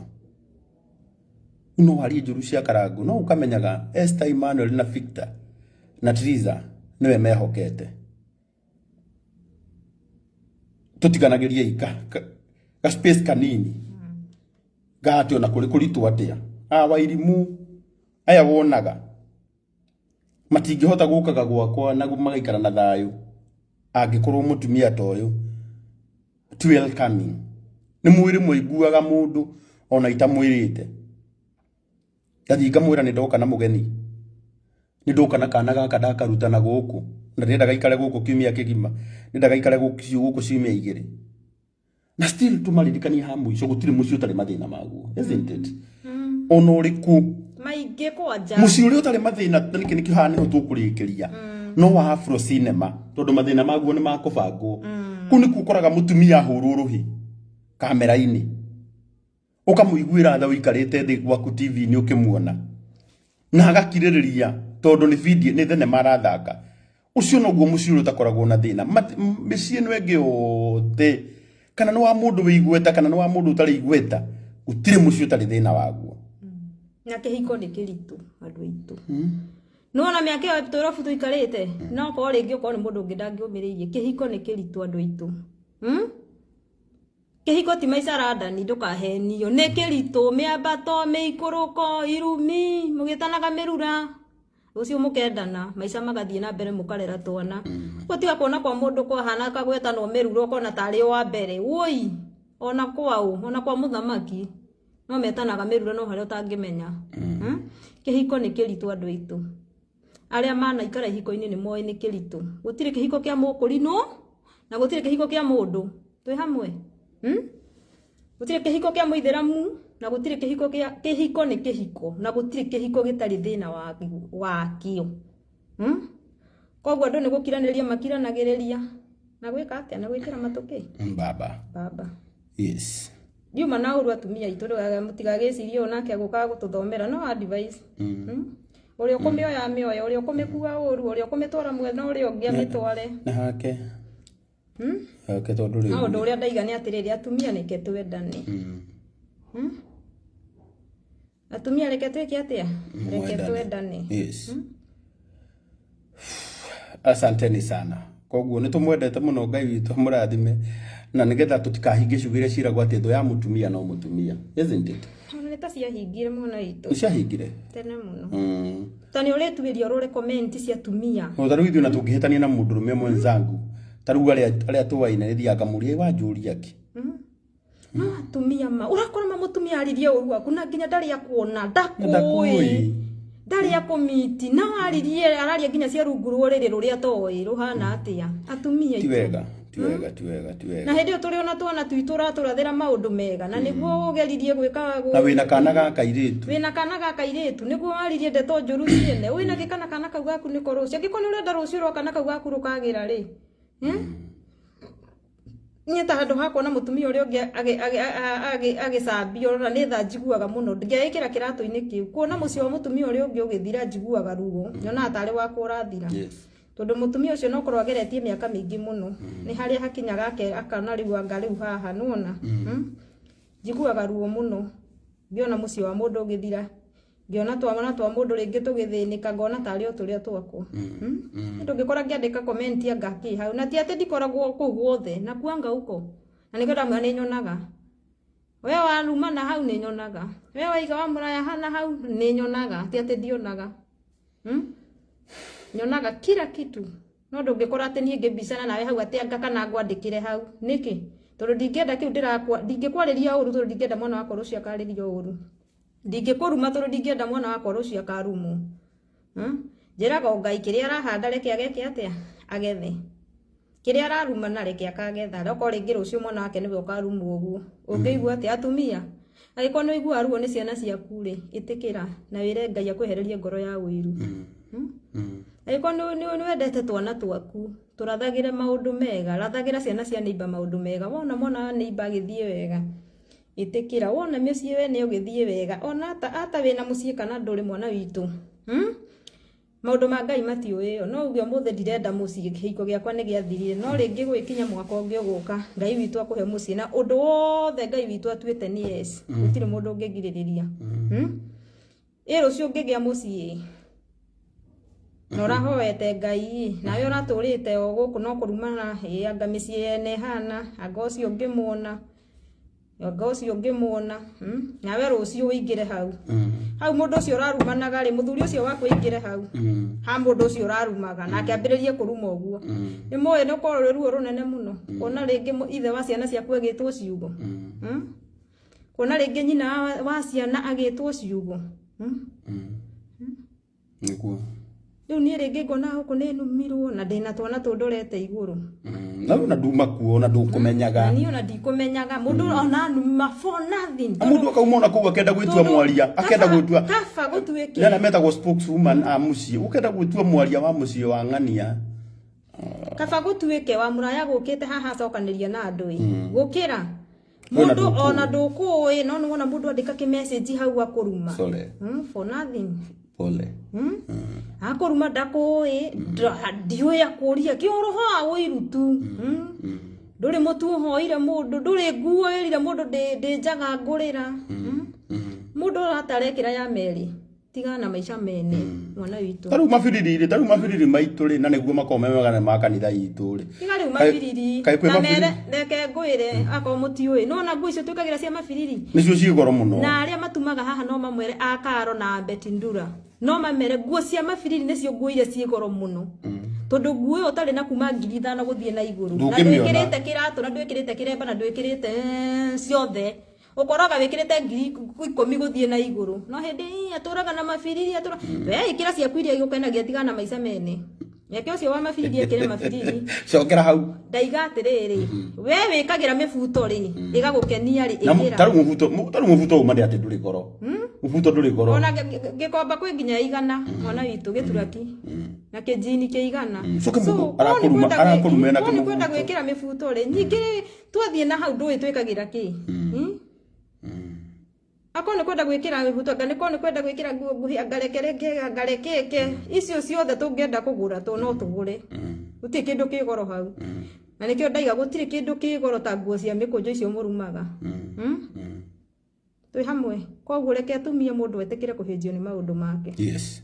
No warie njũru cia Karangũ, no ũkamenyaga Esther, Emmanuel na Victor na Triza nĩwe mehokete. Tũtiganagĩriei ka space kanini ga atĩ ona kũrĩ kũritũ atĩa. Aa Wairimũ aya wonaga matingĩhota gũkaga gwakwa na magaikara na thayũ angĩkorwo mũtumia ta ũyũ ti welcoming. Nĩ mwĩrĩ mũiguaga mũndũ ona itamwĩrĩte. Ngathiĩ ngamwĩra nĩ ndoka na mũgeni, nĩ ndoka na kana gaka ndakaruta na gũkũ, na ndĩrenda gaikare gũkũ kiumia kĩgima, ndĩrenda gaikare gũkũ ciumia igĩrĩ. Na still tũmaririkanie ha mũico gũtirĩ mũciĩ ũtarĩ mathĩna maguo, isn't it? Ona ũrĩkũ maingĩ kwanja mũciĩ ũrĩa ũtarĩ mathĩna nĩkĩ nĩkĩo haha nĩho tũkũrĩkĩria no wa Afro Cinema tondũ mathĩna maguo nĩ makũbangwo. Kũu nĩkuo ũkoraga mũtumia ahũrwo rũhĩ kamera-inĩ, ũkamũiguĩra tha ũikarĩte thĩ gwaku TV-inĩ ũkĩmuona na agakirĩrĩria tondũ nĩ video nĩ thenema arathaka. Ũcio noguo mũciĩ ũrĩa ũtakoragwo na thĩna. Mĩciĩ ĩno ĩngĩ yothe, kana nĩ wa mũndũ wĩ igweta kana nĩ wa mũndũ ũtarĩ igweta, gũtirĩ mũciĩ ũtarĩ thĩna waguo. Na kĩhiko nĩ kĩritũ andũ aitũ. Nĩwona mĩaka ĩyo tũrabu tũikarĩte, no korwo rĩngĩ ũkorwo nĩ mũndũ ũngĩ ndangĩũmĩrĩirie. Kĩhiko nĩ kĩritũ andũ aitũ. Kĩhiko ti maica randani, ndũkahenio. Nĩ kĩritũ, mĩambato, mĩikũrũko, irumi, mũgĩtanaga mĩrura. Rũciũ mũkendana, maica magathiĩ na mbere mũkarera twana. Gũtiga kuona kwa mũndũ kwahana kagwetanwo mĩrura ũkona tarĩ o wa mbere. Woi, ona kwaũ, ona kwa mũthamaki. No metanaga mĩrura no harĩa ũtangĩmenya. Kĩhiko nĩ kĩritũ andũ aitũ. Arĩa manaikara ihiko-inĩ nĩ moĩ nĩ kĩritũ. Gũtirĩ kĩhiko kĩa mũkũrinũ na gũtirĩ kĩhiko kĩa mũndũ. Twĩ hamwe? Gũtirĩ kĩhiko kĩa mũithĩramu na gũtirĩ kĩhiko kĩa kĩhiko nĩ kĩhiko na gũtirĩ kĩhiko gĩtarĩ thĩna wakĩo. Koguo andũ nĩ gũkiranĩria makiranagĩrĩria na gwĩka atĩa, na gwĩkĩra matũ kĩ? Baba. Baba. Yes. Ndiuma na ũru atumia aitũ mũtigagĩcirie ũũ nake agũkaga gũtũthomera, no advice. Ũrĩa ũkũmĩoya amĩoye, ũrĩa ũkũmĩkua ũru, ũrĩa ũkũmĩtwara mwena ũrĩa ũngĩ amĩtware. Na hake. Hake tondũ rĩu. No ũndũ ũrĩa ndaiga nĩ atĩrĩrĩ, atumia reke twendane. Atumia reke twĩke atĩa? Reke twendane. Yes. Asanteni sana. Koguo nĩ tũmwendete mũno, Ngai witũ amũrathime, na nĩgetha tũtikahinge ciugo iria ciĩragwo atĩ thũ ya mũtumia no mũtumia, isn't it? Ona nĩ ta ciahingire mwana witũ. Nĩ ciahingire tene mũno. Ta nĩ ũrĩtuĩria ũrore comment cia atumia. O ta rĩu ithuĩ na tũngĩhĩtania na mũndũrũme mwenzangu, ta rĩu arĩa tũaine nĩ thiaga ngamũria, wanjũria kĩ? No atumia ma ũrakora ma mũtumia aririe ũru waku na nginya ndarĩ akuona, ndakũĩ, ndarĩ akũmiti, no aririe araria nginya cia rungu rwa ũrĩrĩ rũrĩa atoĩ rũhana atĩa. Atumia ti wega, ti wega, ti wega, ti wega. Na hĩndĩ ĩyo tũrĩ ona twana twitũ ũratũrathĩra maũndũ mega na nĩguo ũgeririe gwĩka na wĩna kana ga kairĩtu, wĩna kana ga kairĩtu, nĩguo waririe ndeto njũru ciene wĩna gĩ kana kana kau gaku nĩko rũciũ. Angĩkorwo nĩ ũrenda rũciũ rwa kana kau gaku rũkagĩra rĩ, niĩ ta handũ ha kuona mũtumia ũrĩa ũngĩ agĩcambio na nĩ tha njiguaga mũno ngĩĩkĩra kĩratũ-inĩ kĩu, kuona mũciĩ wa mũtumia ũrĩa ũngĩ ũgĩthira njiguaga ruo, nyonaga tarĩ wakwa ũrathira. Tondũ mũtumia ũcio no korwo ageretie mĩaka mĩingĩ mũno, nĩ harĩa hakinyaga akona rĩu anga rĩu haha nĩwona. Njiguaga ruo mũno ngĩona mũciĩ wa mũndũ ũgĩthira, ngĩona twana twa mũndũ rĩngĩ tũgĩthĩnĩka, ngona tarĩ o tũrĩa twakwa. Ndũngĩkora ngĩandĩka comment anga kĩ hau, na ti atĩ ndikoragwo kũu guothe, na kuanga huko, na nĩkĩo ndamwĩra nĩ nyonaga. We waruma na hau nĩ nyonaga, we waiga wa mũraya hana hau nĩ nyonaga, ti atĩ ndionaga. Nyonaga kila kitu. No ndũngĩkora atĩ niĩ ngĩmbicana nawe hau atĩ anga kana ngwandĩkĩre hau. Nĩkĩ? Tondũ ndingĩenda kĩu ndĩrakwa, ndingĩkwarĩria ũru tondũ ndingĩenda mwana wakwa rũciũ akarĩrio ũru. Ndingĩkũruma tondũ ndingĩenda mwana wakwa rũciũ akarumwo. Njĩraga o Ngai kĩrĩa arahanda reke ageke atĩa? Agethe. Kĩrĩa ararumana reke akagetha. Okorwo rĩngĩ rũciũ mwana wake nĩwe ũkarumwo ũguo. Ũngĩigua atĩa? Atumia, angĩkorwo nĩ ũiguaga ruo nĩ ciana ciaku rĩ, ĩtĩkĩra na wĩre Ngai akwehererie ngoro ya ũiru. Angĩkorwo nĩ wendete twana twaku, tũrathagĩre maũndũ mega, rathagĩra ciana cia neighbor maũndũ mega. Wona mwana wa neighbor agĩthiĩ wega, ĩtĩkĩra. Wona mĩciĩ wene ũgĩthiĩ wega, ona ata wĩna mũciĩ kana ndũrĩ mwana witũ. Maũndũ ma Ngai matiũĩo. No uge ũmũthĩ ndirenda mũciĩ, kĩhiko gĩakwa nĩ gĩathirire. No rĩngĩ gũgĩkinya mwaka ũngĩ ũgũka, Ngai witũ akũhe mũciĩ. Na ũndũ wothe Ngai witũ atuĩte nĩ yes. Gũtirĩ mũndũ ũngĩgirĩrĩria. Ĩ rũciũ ũngĩgĩa mũciĩ na ũrahoete Ngai, nawe ũratũrĩte o gũkũ no kũrumana, ĩ anga mĩciĩ yene ĩhana, anga ũcio ũngĩmuona, anga ũcio ũngĩmuona, nawe rũciũ ũingĩre hau. Hau mũndũ ũcio ũrarumanaga rĩ, mũthuri ũcio waku aingĩre hau. Ha mũndũ ũcio ũrarumaga, nake ambĩrĩrie kũruma ũguo. Nĩ mũĩ nĩ ũkorwo rwĩ ruo rũnene mũno, kuona rĩngĩ ithe wa ciana ciaku agĩtwo ciugo. Kuona rĩngĩ nyina wa ciana agĩtwo ciugo. Nĩguo. Rĩu niĩ rĩngĩ ngona gũkũ nĩ numirwo na ndĩna twana tũndorete igũrũ. Na rĩu na nduma kuo na ndũkũmenyaga. Na niĩ ona ndikũmenyaga. Mũndũ ona numa for nothing. Na mũndũ akauma ona kũu akenda gwĩtua mwaria, akenda gwĩtua. Kaba gũtuĩke. Nĩ arĩa metagwo spokeswoman a mũciĩ, ũkenda gwĩtua mwaria wa mũciĩ wa ng'ania. Kaba gũtuĩke wa mũraya gũkĩte haha acokanĩria na andũ ĩ. Gũkĩra. Mũndũ ona ndũkũĩ, no nĩwona mũndũ andĩka kĩ-message hau akũruma. Sorry. For nothing. Pole. Akũruma ndakũĩ, ndiũĩ akũria kĩ ũroho wa ũiru tu. Ndũrĩ mũtu ũhoire mũndũ, ndũrĩ nguo ĩrire mũndũ ndĩ njaga ngũrĩra. Mũndũ ũratarekĩra ya merĩ, tigana na maica mene, mwana witũ. Ta rĩu mabiriri rĩ, ta rĩu mabiriri maitũ rĩ, na nĩguo makoragwo me mega ma kanitha itũ rĩ. Tiga rĩu mabiriri. Kaĩ kwĩ Na mabiriri? mere, reke ngwĩre, akorwo mũtiũĩ. Nĩwona nguo icio twĩkagĩra cia mabiriri? Nĩcio ciĩ goro mũno. Na arĩa matumaga haha no mamwere a Karo na Betty Ndura. No mamere nguo cia mabiriri nĩcio nguo iria ciĩ goro mũno. Tondũ nguo ĩyo ũtarĩ na kuma 5,000 gũthiĩ na igũrũ. Na Ndũngĩmĩona. ndwĩkĩrĩte kĩratũ, na ndwĩkĩrĩte kĩremba, na ndwĩkĩrĩte ciothe. Ũkoraga wĩkĩrĩte 10,000 gũthiĩ na igũrũ. No hĩndĩ ĩĩ atũraga na mabiriri, atũra. We ĩkĩra ciaku iria igũkenagia, tigana na maica mene. Reke ũcio wa mabiriri ekĩre mabiriri. Cokera hau. Ndaiga atĩrĩrĩ, we wĩkagĩra mĩbuto rĩ, ĩgagũkenia rĩ, Na ĩkĩra. ta rĩu mũbuto, ta rĩu mũbuto uma ndĩ atĩ ndũrĩ goro. Mũbuto ndũrĩ goro. Ona gĩkomba kwĩ nginya 100, mwana witũ, gĩturaki. Na kĩnjini kĩa 100. Coke So, mũndũ korwo nĩ kwenda arakũruma ena korwo nĩ kwenda kĩmũbuto. gwĩkĩra mĩbuto rĩ, ningĩ rĩ, twathiĩ na hau ndũĩ twĩkagĩra kĩ? Akorwo nĩ kwenda gwĩkĩra mĩbuto, anga nĩ korwo nĩ kwenda gwĩkĩra nguo nguhĩ, anga reke reke, anga rekeke. Icio ciothe tũngĩenda kũgũra, no tũgũre. Gũtirĩ kĩndũ kĩ goro hau. Na nĩkĩo ndaiga gũtirĩ kĩndũ kĩ goro ta nguo cia mĩkũnjo icio mũrumaga. Twĩ hamwe. Koguo reke atumie mũndũ etĩkĩre kũhĩnjio nĩ maũndũ make. Yes.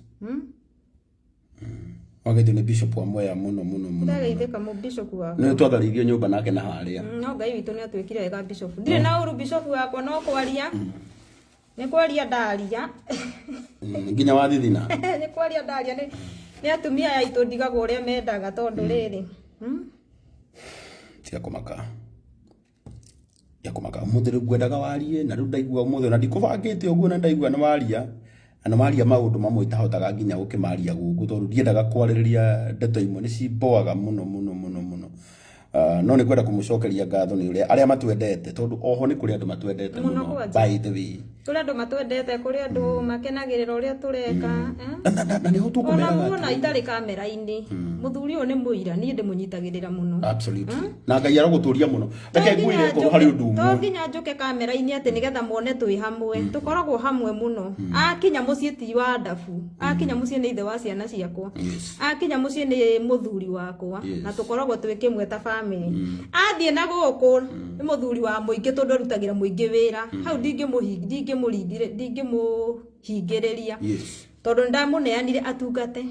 Wageithio nĩ bishop wa Mwea mũno mũno mũno. Ndageithĩka mũ bishop wakwa. Nĩ twatharĩirio nyũmba nake na harĩa. No Ngai witũ nĩ atwĩkire wega bishop. Ndirĩ na ũru bishop wakwa, no kwaria. Nĩ kwaria ndaria. Nginya wa thithina. Nĩ kwaria ndaria, nĩ atumia aya aitũ ndigagwo ũrĩa mendaga tondũ rĩrĩ. Tiga kũmaka. Tiga kũmaka. Ũmũthĩ rĩu ngwendaga warie, na rĩu ndaigua ũmũthĩ, na ndikũbangĩte ũguo, na ndaigua nĩ waria. Na nĩ waria maũndũ mamwe itahotaga nginya gũkĩmaria gũkũ, tondũ ndiendaga kwarĩrĩria ndeto imwe, nĩ cimboaga mũno mũno mũno mũno. No nĩ ngwenda kũmũcokeria ngatho nĩ ũrĩa arĩa matwendete, tondũ oho nĩ kũrĩ andũ matwendete Mũno mũno, kwanja. by the way. Kũrĩ andũ matwendete, kũrĩ andũ makenagĩrĩra ũrĩa tũreka, eh? Na nĩho tũkũmeraga Ona muona atĩrĩrĩ. itarĩ kamera-inĩ, mũthuri ũyũ nĩ mũira, niĩ ndĩmũnyitagĩrĩra mũno. Absolutely. Na Ngai arogũtũria mũno. Reke ngwĩre ngorwo harĩ ũndũ To ũmwe. nginya njũke kamera-inĩ atĩ nĩgetha muone twĩ hamwe. Tũkoragwo hamwe mũno. Akinya mũciĩ ti wa ndabu. Akinya mũciĩ nĩ ithe wa ciana ciakwa. Akinya mũciĩ nĩ mũthuri wakwa. Na tũkoragwo twĩ kĩmwe ta family. Athiĩ na gũkũ nĩ mũthuri wa mũingĩ tondũ arutagĩra mũingĩ wĩra. Hau ndingĩmũhingĩrĩria. Tondũ nĩndamũneanire atungate.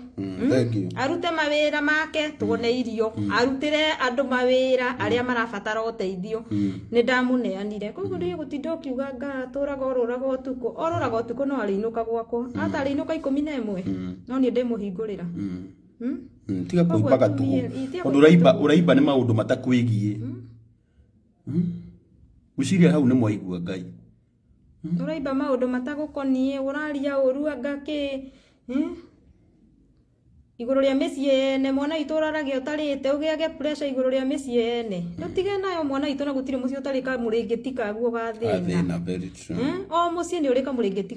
Thank you. Arute mawĩra make tuone irio, arutĩre andũ mawĩra arĩa marabatara ũteithio. Nĩndamũneanire. Koguo ndiĩ gũtinda ũkiuga nga tũraga orũraga ũtukũ. Orũraga ũtukũ no arĩinũka gwakwa. Atarĩinũka 11. No niĩ ndĩmũhingũrĩra. Tiga Koguo kũimbaga atumia, tũhũ. ĩ, tiga Tondũ kũimba tũhũ. ũraimba nĩ maũndũ matakwĩgiĩ. Gwĩciria hau nĩ mwaigua Ngai. Ũraimba maũndũ matagũkoniĩ, ũraria ũru anga kĩ. Igũrũ rĩa mĩciĩ yene, mwana witũ ũraragia ũtarĩte, ũgĩage pressure igũrũ rĩa mĩciĩ yene. Ndũtige nayo mwana witũ, na gũtirĩ mũciĩ ũtarĩ kamũrĩngĩti kaguo ga thĩna. Gathĩna, very true. O mũciĩ nĩ ũrĩ kamũrĩngĩti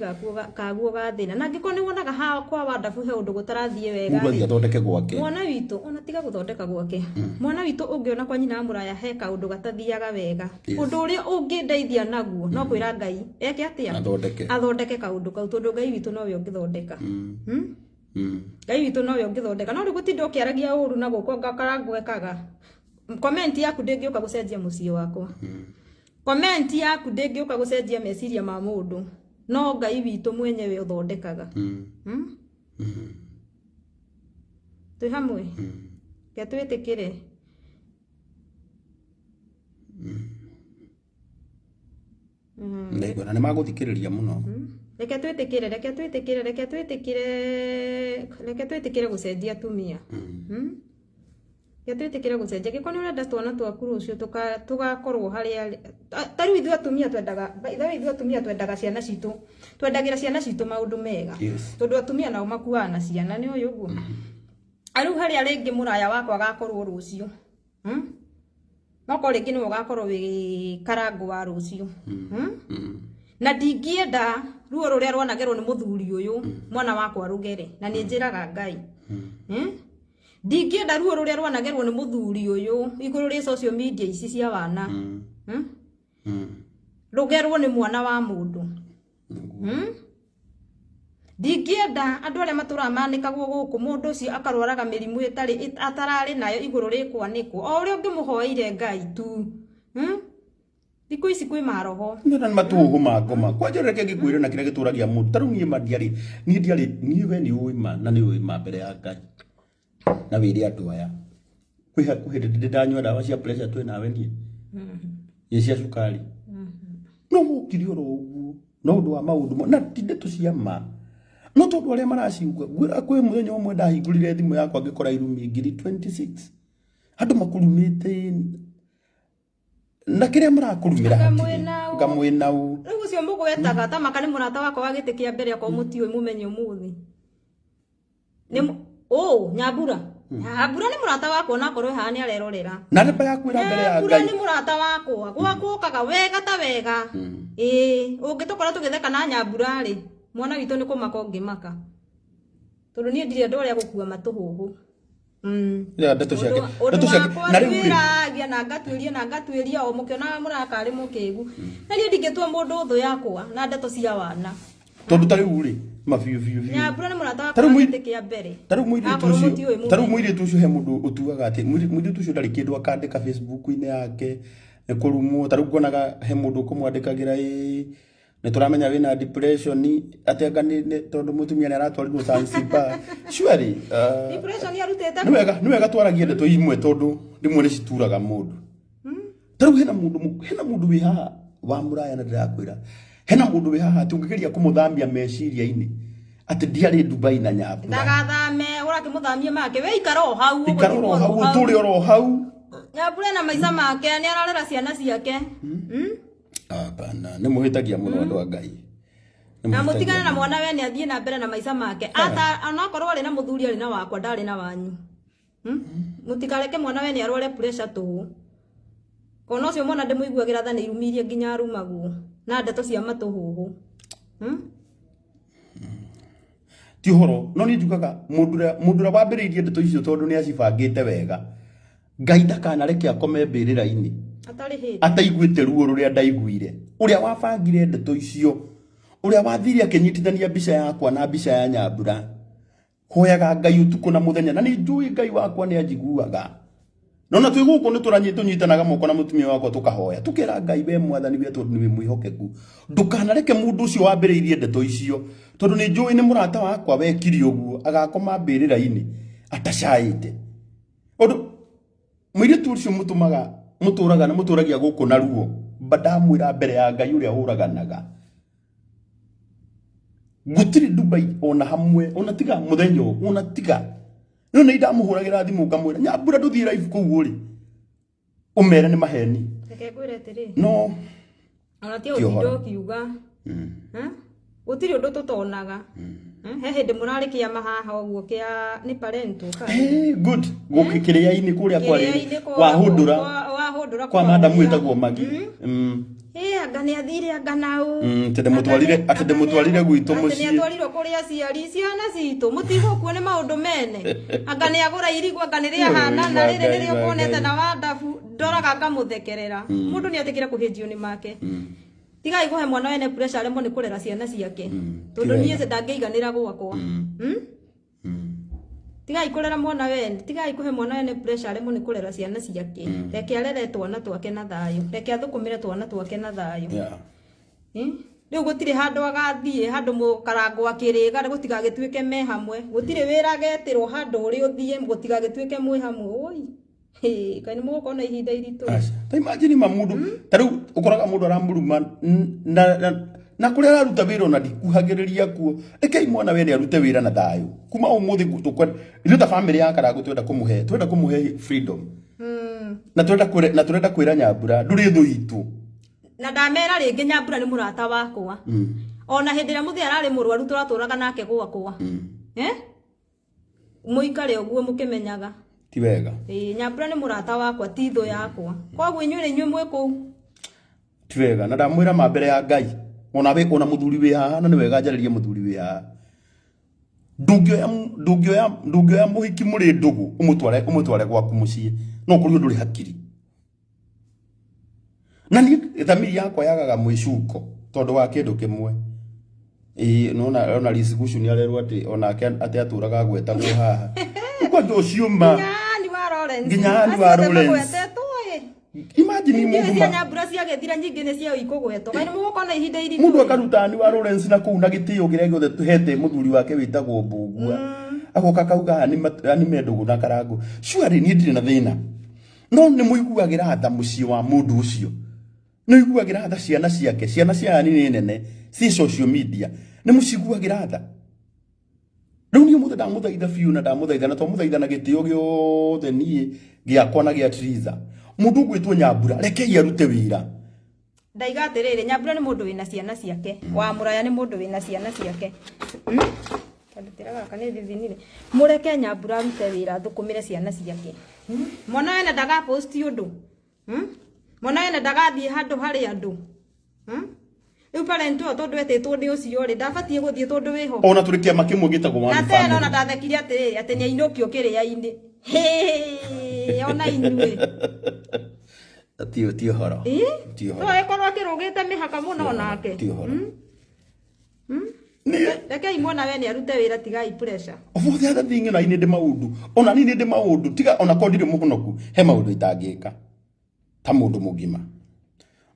kaguo ga thĩna. Na angĩkorwo nĩ wonaga ha kwa wandabu he ũndũ gũtarathiĩ wega Mũndũ athiĩ rĩ, athondeke gwake. Mwana witũ ona tiga gũthondeka gwake. Mwana witũ ũngĩona kwa nyina wa mũraya he kaũndũ gatathiaga wega, ũndũ ũrĩa ũngĩndeithia naguo no kwĩra Ngai eke atĩa? Athondeke. Athondeke kaũndũ kau, tondũ Ngai witũ nowe ũngĩthondeka. Ngai witũ nowe ũngĩthondeka. No rĩu gũtinda ũkĩaragia ũru na gũkũ ngakarangwekaga. Comment yaku ndĩngĩũka gũcenjia mũciĩ wakwa. Comment yaku ndĩngĩũka gũcenjia meciria ma mũndũ. No Ngai witũ mwenyewe ũthondekaga. Twĩ hamwe? Reke twĩtĩkĩre. Ndaigua na nĩ magũthikĩrĩria mũno. Reke twĩtĩkĩre, reke twĩtĩkĩre, reke twĩtĩkĩre, reke twĩtĩkĩre gũcenjia atumia. Reke twĩtĩkĩre gũcenjia. Angĩkorwo nĩ ũrenda twana twaku rũciũ tũgakorwo harĩa ta rĩu ithuĩ atumia twendaga, by the way, ithuĩ atumia twendaga ciana citũ, twendagĩra ciana citũ maũndũ mega. Tondũ atumia nao makuaga na ciana, nĩ ũyũ ũguo. Rĩu harĩa rĩngĩ mũraya wakwa agakorwo rũciũ. No korwo rĩngĩ nĩwe ũgakorwo wĩ karangũ wa rũciũ. Na ndingĩenda ruo rũrĩa rwanagerwo nĩ mũthuri ũyũ mwana wakwa rũgere, na nĩ njĩraga Ngai. Ndingĩenda ruo rũrĩa rwanagerwo nĩ mũthuri ũyũ igũrũ rĩ social media ici cia wana. Rũgerwo nĩ mwana wa mũndũ. Ndingĩenda andũ arĩa matũraga manĩkagwo gũkũ, mũndũ ũcio akarwaraga mĩrimũ ĩtarĩ atararĩ nayo igũrũ rĩkwanĩkwo, o ũrĩa ũngĩmũhoeire Ngai tu. Thikũ ici kwĩ maroho. Nĩ na matũhũ ma ngoma. Kwa njĩra reke ngĩkwĩre na kĩrĩa gĩtũragia mũndũ. Ta rĩu niĩ ma ndiarĩ, niĩ ndiarĩ, niĩ we nĩ ũĩ ma na nĩ ũĩ ma mbere ya Ngai. Na wĩre andũ aya. Kwĩ hakuhĩ ndĩ ndanyua ndawa cia pressure twĩ nawe niĩ. Nĩ cia cukari. No wokire oro ũguo. No ũndũ wa maũndũ na ti ndeto cia ma. No tondũ arĩa maraciuga, ngwĩra kwĩ mũthenya ũmwe ndahingũrire thimũ yakwa ngĩkora irumi ngiri 26. Andũ makurumĩte na kĩrĩa marakũrumĩra Anga hatirĩ. mwĩna ũ. Anga mwĩna ũ. Rĩu ũcio mũgwetaga ta maka nĩ mũrata wakwa wa gĩtĩ kĩa mbere, akorwo mũtiũĩ mũmenye ũmũthĩ. Nĩ ũ, Nyambura. Nyambura nĩ mũrata wakwa, ona akorwo haha nĩ arerorera. Na namba yaku ĩra mbere ya Nyambura Ngai. nĩ mũrata wakwa. Gwakwa ũkaga wega ta wega. Ĩĩ, ũngĩtũkora tũgĩtheka na Nyambura rĩ, mwana witũ nĩ kũmaka ũngĩmaka. Tondũ niĩ ndirĩ andũ arĩa gũkua matũhũhũ. Ya, ndeto ciake. Ũndũ Ndeto ciake. wakwa Na rĩu rĩ. ndwĩragia na ngatuĩria na ngatuĩria o mũkĩonaga mũrakarĩ mũkĩgu. Na niĩ ndingĩtua mũndũ thũ yakwa na ndeto cia wana. Tondũ ta rĩu rĩ, ma biũ, biũ, biũ. Nyambura nĩ mũrata wakwa Ta rĩu wa gĩtĩ kĩa mbere. Ta rĩu mũirĩtu Akorwo ũcio, mũtiũĩ ta rĩu mũmenye. mũirĩtu ũcio he mũndũ ũtuaga atĩ, mũirĩtu ũcio ndarĩ kĩndũ akandĩka Facebook-inĩ yake, nĩ kũrumwo. Ta rĩu nguonaga he mũndũ ũkũmwandĩkagĩra, ĩĩ, nĩ tũramenya wĩna depression, atĩ anga nĩ tondũ mũtumia nĩ aratwarirwo Zanzibar. Surely, Depression arutĩte nĩ wega twaragie ndeto imwe tondũ rĩmwe nĩ cituraga mũndũ. Ta rĩu hena mũndũ wĩ haha wa mũraya na ndĩrakwĩra, hena mũndũ wĩ haha atĩ ũngĩgeria kũmũthamia meciria-inĩ atĩ ndiarĩ Dubai na Nyambura. Ndagathame, ũrakĩmũthamia make, we ikara o hau, Ikara oro ũgũthiĩ hau, o hau. ũtũre oro hau. Nyambura na maica make, nĩ ararera ciana ciake. Hapana, nĩ mũhĩtagia mũno andũ a Ngai. Nĩ Na mũhĩtagia mũtigane na mũno. mwana we nĩ athiĩ na mbere na maica make. Ata onakorwo arĩ na mũthuri arĩ na wakwa, ndarĩ na wanyu. Mũtikareke mwana we nĩ arware pressure tũhũ. Kona ũcio mwana ndĩmũiguagĩra tha nĩ irumi iria nginya arumagwo na ndeto cia matũhũhũ. Ti ũhoro, no niĩ njugaga mũndũ ũrĩa wambĩrĩirie ndeto icio tondũ nĩ acibangĩte wega. Ngai ndakanareke akome mbĩrĩra-inĩ. Atarĩ hĩndĩ. Ataiguĩte ruo rũrĩa ndaiguire. Ũrĩa wabangire ndeto icio, ũrĩa wathire akĩnyitithania mbica yakwa na mbica ya Nyambura. Hoyaga Ngai ũtukũ na mũthenya, na nĩ njũĩ Ngai wakwa nĩ anjiguaga. No na twĩ gũkũ nĩ tũnyitanaga moko na mũtumia wakwa tũkahoya, tũkera Ngai we mwathani we tondũ nĩwe mwĩhokeku. Ndũkanareke mũndũ ũcio wambĩrĩirie ndeto icio, tondũ nĩ njũĩ nĩ mũrata wakwa wekire ũguo, agakoma mbĩrĩra-inĩ atacaĩte. Ũndũ mũirĩtu ũcio mũtũmaga, mũtũraga na mũtũragia gũkũ na ruo, mba ndamwĩra mbere ya Ngai ũrĩa ũraganaga. Gũtirĩ Dubai ona hamwe, ona tiga mũthenya ũyũ, ona tiga. No nĩ ndamũhũragĩra thimũ ngamwĩra, Nyambura ndũthiĩ live kũu ũrĩ. Ũmere nĩ maheni. Reke ngwĩre atĩrĩ. No. Ona ti Ti ũhoro. ũtinda ũkiuga. Ha? Gũtirĩ ũndũ tũtonaga. He hĩndĩ mũrarĩ kĩama haha ũguo kĩa nĩ parental kana? Eh, good gũkĩ kĩrĩa-inĩ kũrĩa kwarĩ Kĩrĩa-inĩ wahũndũra wahũndũra kwa madamu wĩtagwo Magi. Ĩ anga nĩ athire anga nau. Atĩ ndĩmũtwarire atĩ ndĩmũtwarire gwitũ Atĩ nĩ mũciĩ. atwarirwo kũrĩ aciari ciana citũ mũtigũkuo nĩ maũndũ mene anga nĩ agũra irigũ anga nĩ rĩahana na Oi, rĩrĩ nĩrĩo Ngai, kuonete Ngai. na wandabu ndoraga ngamũthekerera mũndũ nĩ etĩkĩra kũhĩnjio nĩ make. Tigai kũhe mwana wene pressure aremwo nĩ kũrera ciana ciake tondũ Ti niĩ wega. ndangĩiganĩra gwakwa. Tigai kũrera mwana wene, tigai kũhe mwana wene pressure aremwo nĩ kũrera ciana ciake. Reke arere twana twake na thayũ, reke athũkũmĩre twana twake na thayũ. Rĩu gũtirĩ handũ agathiĩ handũ mũkarangwo akĩrĩga gũtigagĩtuĩke me hamwe, gũtirĩ wĩra agetĩrwo handũ ũrĩ ũthiĩ gũtigagĩtuĩke mwĩ hamwe. Oi hĩ, kaĩ nĩ mũgũkorwo na ihinda iritũ. Aca. Ta imagine ma mundu ta riu ukoraga mundu aramuruma na kuria araruta wira ona ndikuhagiriria kuo. Rekei mwana wene arute wira na thayu kuma umuthi tukwenda ithuĩ ta family ya Karangu twenda kumuhe, twenda kumuhe freedom. Na twenda kwira, na twenda kwira Nyambura nduri thu itu. Na ndamera rĩngĩ Nyambura nĩ mũrata wakwa. Ona hĩndĩ ĩrĩa mũthĩ ararĩ mũrwaru tũratũraga nake gwakwa. Mũikare ũguo mũkĩmenyaga. Ti wega. Ĩĩ, Nyambura nĩ mũrata wakwa ti thũ yakwa. Koguo inyuĩ nĩ inyuĩ mwĩ kũu. Ti wega. Na ndamwĩra ma mbere ya Ngai ona we ona muthuri wi haha na nĩ wega njarĩrie muthuri wi haha. Ndũngĩoya ndũngĩoya ndũngĩoya mũhiki mũrĩ ndũgũ ũmũtware ũmũtware gwaku mũciĩ no kũrĩ ũndũ ũrĩ hakiri. Na niĩ thamiri yakwa yagaga mwĩcuko tondũ wa kĩndũ kĩmwe. Ĩĩ nona ona Liz Gucu nĩ arerwo atĩ onake atĩ atũraga agwetagwo haha. Kwanja ũcio ma. Nginya Ann wa Lawrence. Nginya Ann wa Acio othe Lawrence. magwetetwo, ĩ. Imagine Ningĩ mũndũ cia ma Nyambura ciagĩthira nyingĩ nĩ cia ikũgwetwo. Kaĩ nĩ mũgũkorwo na ihinda iritũ. Mundu akaruta Ann wa Lawrence na kũu na gĩtĩo kĩrĩa gĩothe tuhete mũthuri wake wĩtagwo Mbugua. Agoka akauga Ann me ndũgũ na Karangu. Surely niĩ ndirĩ na thĩna. No nĩ mũiguagĩra tha mũciĩ wa mũndũ ũcio. Nĩ ũiguagĩra tha ciana ciake, ciana cia Ann nĩ nene, ciĩ social media. Nĩ mũciguagĩra tha. Rĩu niĩ ũmũthĩ ndamũthaitha biũ na ndamũthaitha na twamũthaitha na gĩtĩo gĩothe niĩ gĩakwa na gĩa Triza. Mũndũ ũgwĩtwo Nyambura, rekei arute wĩra. Ndaiga atĩrĩrĩ, Nyambura nĩ mũndũ wĩna ciana ciake. Wa Mũraya nĩ mũndũ wĩna ciana ciake. Kandutĩra gaka nĩ thithinire. Mũreke Nyambura arute wĩra athũkũmĩre ciana ciake. Mwana wene ndagaposti ũndũ. Mwana wene ndagathiĩ handũ harĩ andũ. Rĩu parent ũyũ tondũ etĩtwo nĩ ũcio rĩ, ndabatiĩ gũthiĩ tondũ wĩho. Ona tũrĩ kĩama kĩmwe gĩtagwo One Na tena Family. ona ndathekire atĩrĩrĩ, atĩ nĩ ainũkio kĩrĩa-inĩ. Hĩ, ona inyuĩ. Ti ti ũhoro. Ĩ? Ti ũhoro. No ĩkorwo akĩrũgĩte mĩhaka mũno onake. Ti ũhoro. Niĩ Rekei mwana wene arute wĩra tigai pressure. Of all the other thing ona niĩ ndĩ maũndũ. Ona niĩ ndĩ maũndũ tiga ona korwo ndirĩ mũhonoku he maũndũ itangĩka ta mũndũ mũgima.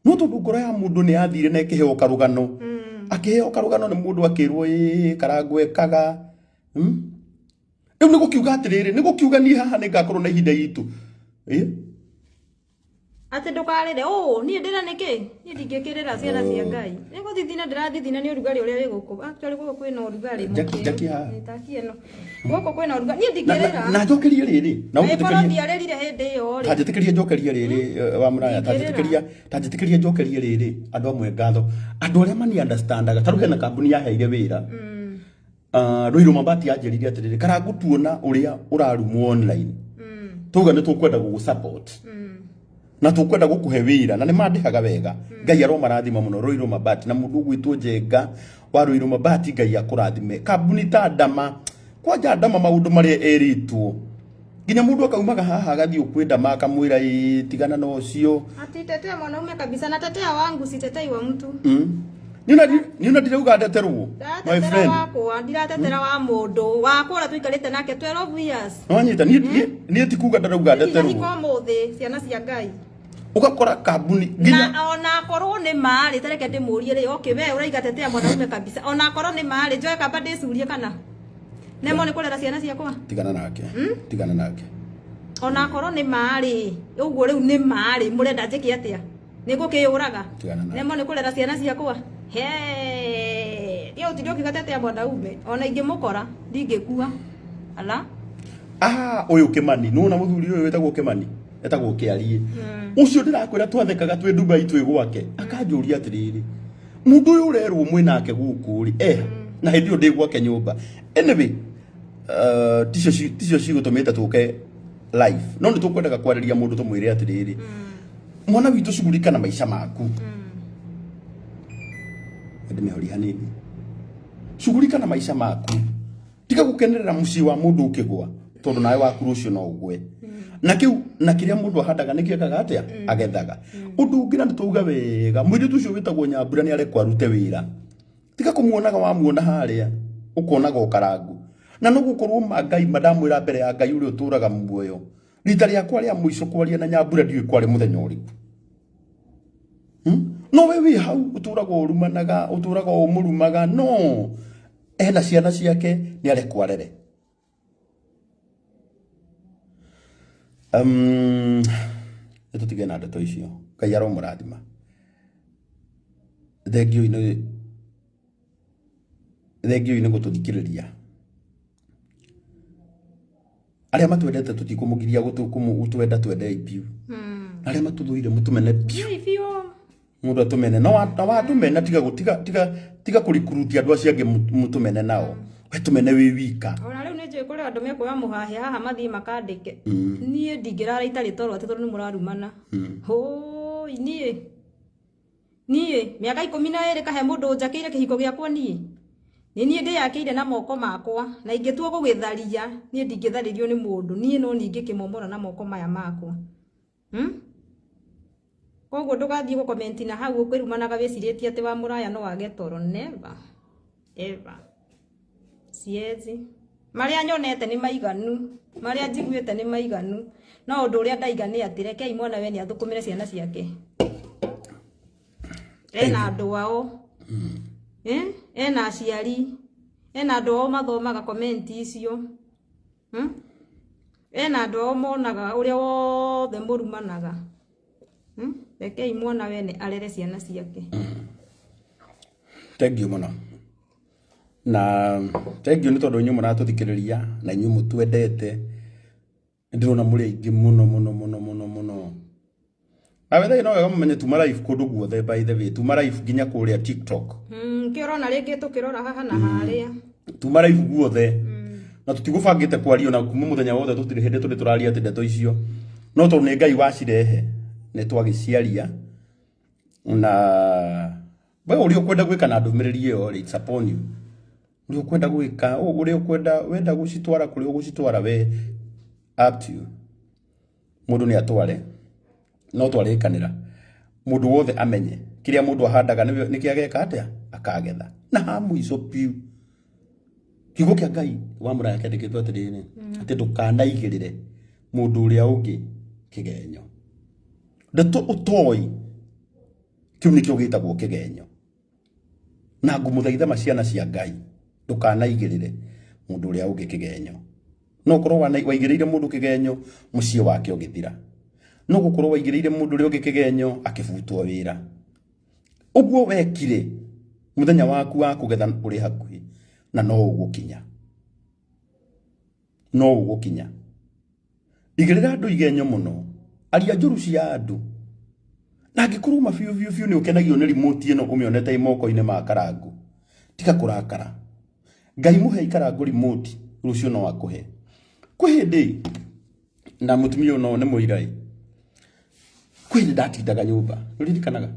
No tondũ ngoro ya mũndũ nĩ yathire na ĩkĩheo karũgano. Akĩheo karũgano nĩ mũndũ akĩrwo ĩ Karangu ekaga. Rĩu nĩ gũkiuga atĩrĩrĩ, nĩ gũkiuga niĩ haha nĩ ngakorwo na ihinda iritũ. Ĩ? Atĩ ndũkarĩre, ũ, niĩ ndĩra nĩkĩ? Niĩ ndingĩkĩrĩra ciana cia Ngai. Nĩ gũthithina ndĩrathithina nĩ ũrugarĩ ũrĩa wĩ gũkũ. Actually gũkũ kwĩna ũrugarĩ Jackie, mũkĩru. Jackie haha. Ĩ, taki ĩno. Gũkũ kwĩna ũrugarĩ. Niĩ Na, ndingĩrĩra. na njokerie rĩrĩ. Na Angĩkorwo ũnjĩtĩkĩrie. ndiarĩrire hĩndĩ ĩyo rĩ. Ta njĩtĩkĩrie njokerie rĩrĩ wa Mũraya, ta Ndingĩrĩra. njĩtĩkĩria, ta njĩtĩkĩrie njokerie rĩrĩ andũ amwe ngatho. Andũ arĩa mani understandaga, ta rĩu hena kambuni yaheire wĩra. Rũirũ Mabati yanjĩrire atĩrĩrĩ, Karangu tuona ũrĩa ũrarumwo online. Tuga nĩ tũkwenda gũgũ support. Na tũkwenda gũkũhe wĩra na nĩ mandĩhaga wega. Ngai aromarathima mũno Rũirũ Mabati na mũndũ ũgwĩtwo Njenga wa Rũirũ Mabati Ngai akũrathime. Kambuni ta Ndama, kwanja Ndama maũndũ marĩa erĩtwo. Nginya mũndũ akaumaga haha agathiĩ kwĩ Ndama akamwĩra ĩ tigana na ũcio. Ati tetea mwanaume kabisa na tetea wangu sitetei wa mtu. Niĩ ona ndirauga ndeterwo. My Ndiratetera friend. wakwa, ndiratetera wa mũndũ. Wakwa ũrĩa tũikarĩte nake 12 years. Nĩwanyita niĩ ti kuga ndarauga Ndirahika ndeterwo. ũmũthĩ ciana cia Ngai. Ũgakora kambuni nginya Na ona akorwo nĩ marĩ tareke ndĩmũrie rĩ, okay we ũraiga tetea mwanaume kabisa. Ona akorwo nĩ marĩ njoe kamba ndĩcurie kana nemo nĩ kũrera ciana ciakwa. Tigana nake. Tigana nake. Ona akorwo nĩ marĩ ũguo rĩu nĩ marĩ mũrenda njĩke atĩa? Nĩ ngũkĩyũraga? Tigana nake. Nemo nĩ kũrera ciana ciakwa. He, niĩ ũtinde ũkiuga tetea mwanaume ona ingĩmũkora ndingĩkua. Ala. Ũyũ Kĩmani, nĩwona mũthuri ũyũ wĩtagwo Kĩmani? Etagwo Kĩariĩ. Ũcio ndĩrakwĩra twathekaga twĩ Dubai twĩ gwake. Akanjũria atĩrĩrĩ, mũndũ ũyũ ũrerwo mwĩ nake gũkũ rĩ, eha? Na hĩndĩ ĩyo ndĩ gwake nyũmba. Anyway, ticio cigũtũmĩte tũke live, no nĩ tũkwendaga kwarĩria mũndũ tũmwĩre atĩrĩrĩ, mwana witũ, cugurika na maica maku. Ndĩmĩhoria hanini. Cugurika na maica maku, tiga gukenerera muciĩ wa mũndũ ũkĩgwa, tondũ nawe waku rũciũ no ũgwe. Na kĩu na kĩrĩa mũndũ ahandaga nĩkĩo ekaga atĩa? Agethaga. Ũndũ ũngĩ, na nĩtwauga wega, mũirĩtu ũcio wĩtagwo Nyambura nĩ arekwo arute wĩra. Tiga kũmuonaga, wamuona harĩa ũkonaga ũkarangu na no gũkorwo ma Ngai ma. Ndamwĩra mbere ya Ngai ũrĩa ũtũraga muoyo, rita rĩakwa rĩa mũico kwaria na Nyambura ndiũĩ kwarĩ mũthenya ũrĩkũ. No we wĩ hau ũtũraga ũrumanaga, ũtũraga ũmũrumaga, no ena ciana ciake, nĩ arekwo arere. Nĩ tũtige na ndeto icio. Ngai aromũrathima. Thengiũ-inĩ, thengiũ-inĩ gũtũthikĩrĩria. Arĩa matwendete tũtikũmũgiria gũtwenda, twendei biũ. Arĩa matũthũire mũtũmene biũ. Ĩ, biũ. Mũndũ atũmene no na watũmena, tiga tiga tiga tiga kũrikurutia andũ acio angĩ mũtũmene nao. We tũmene wĩ wika. Ona rĩu nĩ njũĩ kũrĩ andũ mekuoya mũhahe haha mathiĩ makandĩke. Niĩ ndingĩrara itarĩ toro atĩ tondũ nĩ mũrarumana. Hũi, niĩ mĩaka 12 kahe mũndũ ũnjakĩire kĩhiko gĩakwa? Niĩ nĩ niĩ ndĩyakĩire na moko makwa, na ingĩtua gũgĩtharia, niĩ ndingĩtharĩrio nĩ mũndũ. Niĩ no ningĩ kĩmomora na moko maya makwa, Koguo ndũgathiĩ gũkomenti na hau ũkwĩrumanaga wĩcirĩtie atĩ wa mũraya no wage toro. Never ever, siezi. Marĩa nyonete nĩ maiganu, marĩa njiguĩte nĩ maiganu, no ũndũ ũrĩa ndaiga nĩ atĩ rekei mwana we nĩ athũkũmĩre ciana ciake. Ena andũ ao, eh? Ena aciari, ena andũ ao mathomaga komenti icio, Ena andũ ao monaga ũrĩa wothe mũrumanaga, Rekei mwana wene arere ciana ciake. Thengiũ mũno, na thengiũ nĩ tondũ inyuĩ mũratũthikĩrĩria na inyuĩ mũtwendete. Nĩ ndĩrona mũrĩ aingĩ mũno mũno mũno mũno mũno. Na wethe no wega mũmenye tuma live kũndũ guothe. By the way, tuma live nginya kũrĩa TikTok. Kĩ ũrona rĩngĩ tũkĩrora haha na harĩa. Tuma live guothe, na tũtigũbangĩte kwaria na kuma mũthenya wothe, tũtirĩ hĩndĩ tũrĩ tũraria atĩ ndeto icio, no tondũ nĩ Ngai wacirehe nĩ twagĩciaria. Na we ũrĩa ũkwenda gwĩka na ndũmĩrĩri ĩyo rĩ, it's upon you. Ũrĩa ũkwenda gwĩka, ũrĩa ũkwenda wenda gũcitwara kũrĩa ũgũcitwara, we up to you. Mũndũ nĩ atware, no twarĩkanĩra mũndũ wothe amenye kĩrĩa mũndũ ahandaga nĩkĩo ageka atĩa? Akagetha. Na ha mũico biũ, kiugo kĩa Ngai wa mũraya kĩandĩkĩtwo atĩrĩrĩ, atĩ ndũkanaigĩrĩre mũndũ ũrĩa ũngĩ kĩgenyo. Ndeto ũtoĩ, kĩu nĩkĩo gĩtagwo kĩgenyo. Na ngũmũthaitha ma ciana cia Ngai, ndũkanaigĩrĩre mũndũ ũrĩa ũngĩ kĩgenyo. No ũkorwo waigĩrĩire mũndũ kĩgenyo, mũciĩ wake ũgĩthira. No gũkorwo waigĩrĩire mũndũ ũrĩa ũngĩ kĩgenyo, akĩbutwo wĩra. Ũguo wekire, mũthenya waku wa kũgetha ũrĩ hakuhĩ na no ũgũkinya, no ũgũkinya. Igĩrĩra andũ igenyo mũno, aria njũru cia andũ, na angĩkorwo ma biũ biũ biũ nĩ ũkenagio nĩ remote ĩno ũmĩonete ĩ moko-inĩ ma Karangu, tiga kũrakara. Ngai mũhe ikarangu remote, rũciũ no akũhe. Kwĩ hĩndĩ na mũtumia ũyũ no nĩ mũira ĩ, kwĩ hĩndĩ ndatindaga nyũmba, nĩũririkanaga